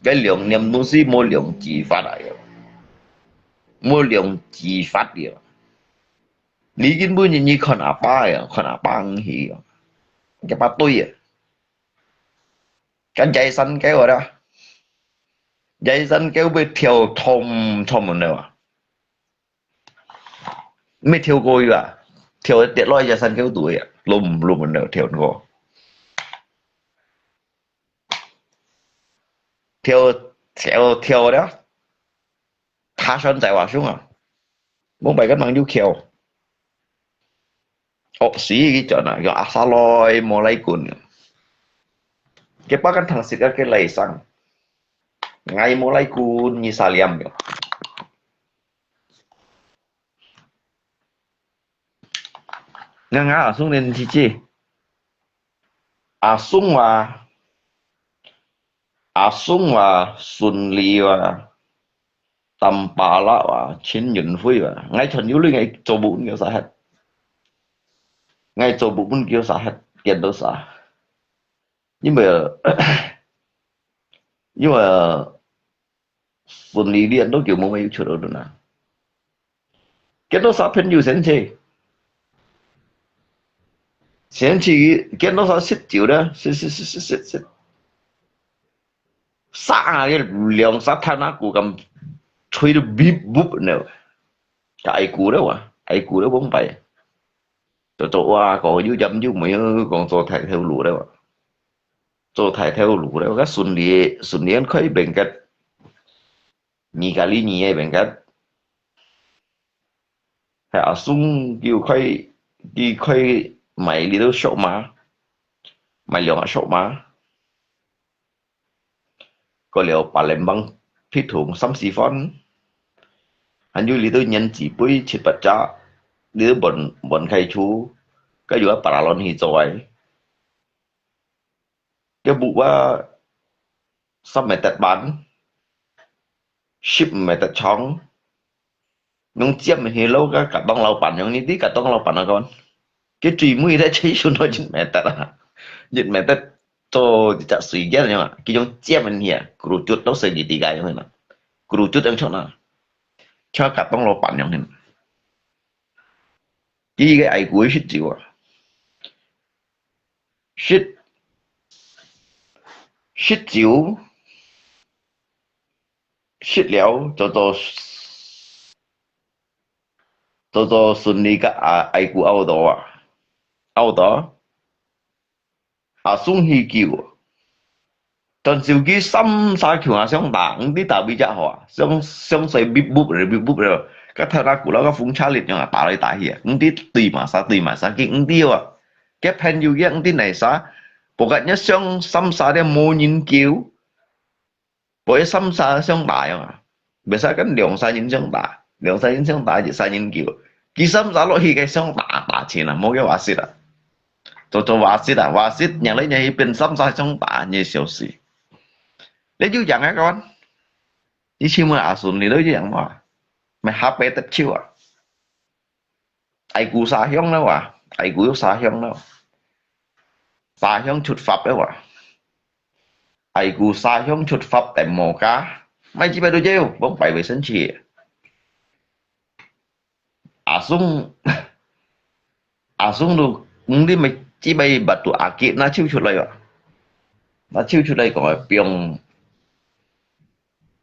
該兩念東西無兩指法啊，無兩指法啊。你根本你看阿爸呀，看阿爸去啊，佢把對啊，跟在山溝啊，在山溝被跳通通了啊。 沒跳過去啊，跳跌落去隻山溝肚啊，攏，攏毋跳過。跳，跳，跳了，他山在話凶啊，冇擺个能有跳。哦，死去轉啊，用阿沙來無來滾啊。佢把个糖食个佢來生，𠊎無來滾，你沙黏了。 Nga nga asung nen cici. Asung wa, asung wa, Sun Li wa, Tam Pa La wa, Chen Yun Hui wa. Ngai chọn yu lui ngai cho bu ngai sa het. Ngai cho bu ngai sa het, kiên do sa. Nhưng mà, nhưng mà Sun Li Lian 都叫無乜有出到到哪。幾多少朋友先去？先去幾多少食酒呢？食，食，食，食，食，食。殺啊，兩三攤啊，股咁吹到嗶嗶呢。該愛股了啊，愛股了崩敗。就做哇，講有飲有無，講做大頭路了啊。 做大頭路了，該順利，順利開變个，二加二二个變个，係阿松叫開，佢開買little shop嘛，買兩個shop嘛，過了Palembang皮桶三四番，還有這兜年紀輩七八隻，這兜門，門開厝，該有啊，paralon去做个。該屋啊，三meter半，十五meter長，用尖去摎該甲檔老闆樣，你知甲檔老闆啊講？佢最尾咧，最少到一meter啊，一meter做一隻水間樣啊，佢用尖去啊，kerucut到細个地界樣啊，kerucut樣長啊，像甲檔老闆樣去。佢个哀痀食酒啊，食，食酒，食了，做做，做做順利个啊，哀痀拗到啊，拗到。 阿松去救，但手機三儕球啊，想打，毋知打邊隻好啊，想，想勢bip bop咧，bip bop咧，該頭那股那个風車力樣啊，打來打去啊，毋知對麼儕，對麼儕，佢毋知啊，該朋友佢毋知哪儕，pokoknya想三儕咧無人救。 Pokoknya三儕相打樣啊，biasa kan兩三人相打，兩三人相打，一三人救。佢三儕落去个相打，打親啊，無个wasit啊。做做wasit啊，wasit贏來贏去變三儕相打，你笑死。你就贏啊，kawan。你請問阿順，你都贏嘛？咪下背得手啊？ 哀痀沙香了哇，哀痀有沙香了。沙香出發了哇。哀痀沙香出發，但無加，買幾擺都有，無擺衛生紙。阿松，阿松都，嗯，你買幾擺batu akik，拿手出來哇。拿手出來講，放，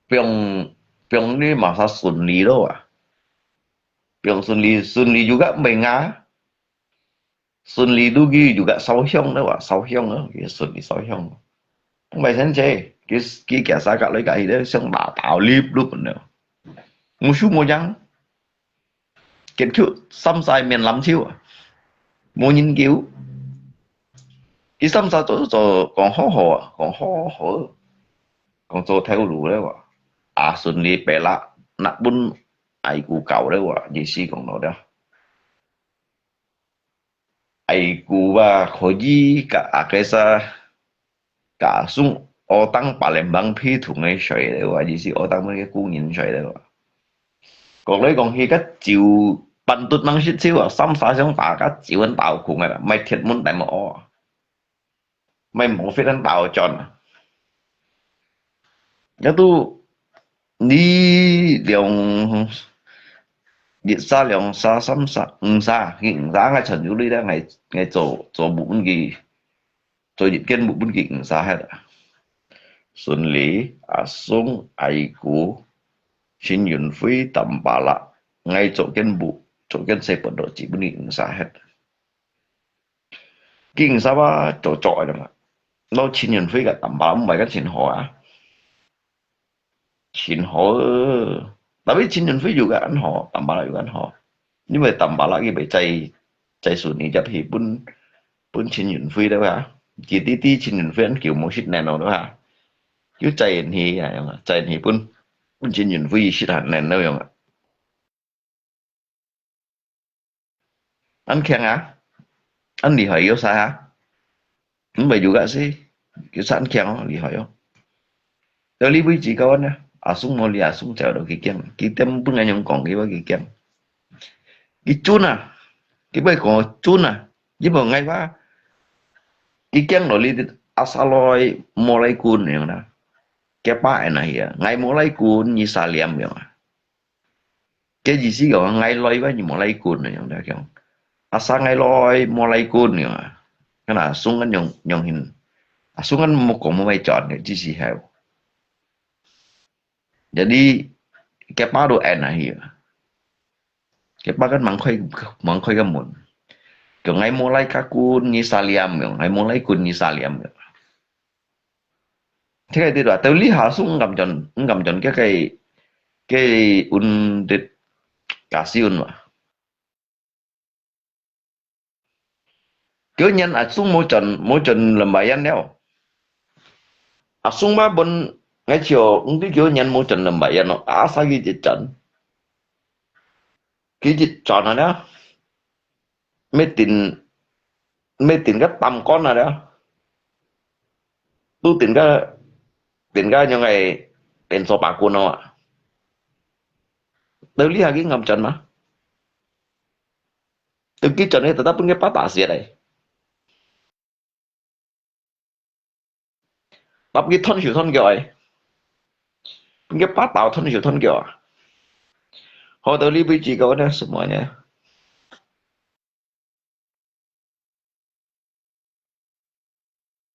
放，放你馬上順利了哇。 放順利，順利juga mbenga。順利tu佢juga燒香了哇，燒香了，佢順利燒香。Mbai sen che，佢，佢kiasa隔來隔去咧，想打打立立了。無手無樣。結局三儕面臨手啊，無人救。佢三儕做做講好好啊，講好好，講做頭路了哇。啊，順利白啦，那本哀痀搞了哇，意思講到了。哀痀啊，可以甲阿个啥，甲送學堂Palembang皮桶个水了哇，意思學堂个工人水了哇。講來講去，个酒半頓能食酒啊，三三想打个酒很倒空个啦，买铁门大毛哦。 Mai mufit an tao chon. Yatu你兩，一儕兩儕三儕五儕，佢五儕，𠊎陳友利咧，𠊎，𠊎做，做buôn佢，做一間buôn佢五儕係啦。順利、阿松、哀痀、陳雲輝、Tampalak，𠊎做間buôn，做間細buôn都基本佢五儕係。 King Saba cocok aja lah. Lo Chin Yun Fei kat Tampalak mbai kan Chin Ho ah. Chin Ho. Tapi Chin Yun Fei juga kan Ho, Tampalak juga kan Ho. Ni bai Tampalak ki bai cai, cai Sun ni jap hi pun, pun Chin Yun Fei dah ah. Ki ti ti Chin Yun Fei an kiu mo shit neno dah ah. Kiu cai hi ya yang, cai hi pun, pun Chin Yun Fei shit han neno yang. An khiang ah? An lì hòi kiu sa ah? Mbai juga si, kiu sa an khiang oh, lì hòi oh. Tao li bui chỉ kau an ah, a sung mo li a sung chao do ki kiang, ki tem pun ngai nyong kong ki ba ki kiang. Ki chun ah, ki bai kong chun ah, ki ba ngai ba. Ki kiang lo li a sa loi mo lai kun yang na. Kia pa en ah hia, ngai mo lai kun ni sa liam yang ah. Ke ji si yong ngai loi ba ni mo lai kun yong da kyong. Asa ngai loi mo lai kun yong. Kana sung kan yong, yong hin. Asung kan mo kong mo mai chon ke ji si heo. Jadi, ke pa do en ah hi. Ke pa kan mang khoi, mang khoi ka mun. Kyong ngai mo lai ka kun ni sa liam yong, ngai mo lai kun ni sa liam yong. Thế cái điều đó, tao lý hả sung ngắm chọn, ngắm chọn cái, cái, cái un dit cá si un mà. Kiểu nhân à sung mô chọn, mô chọn làm bài ăn đeo. À sung ba bún ngay chiều, ung tí kiểu nhân mô chọn làm bài ăn nó, à sa cái chết chọn. 佢一轉啊了，乜定，乜定个擔竿啊了，都定个，定个樣个連坐把棍哦啊。到這下佢敢轉嗎？到佢轉呢，特特分佢巴打死咧。 搭佢斷手斷腳誒，分佢巴打斷手斷腳啊！好，到這位機構呢，什麼呢？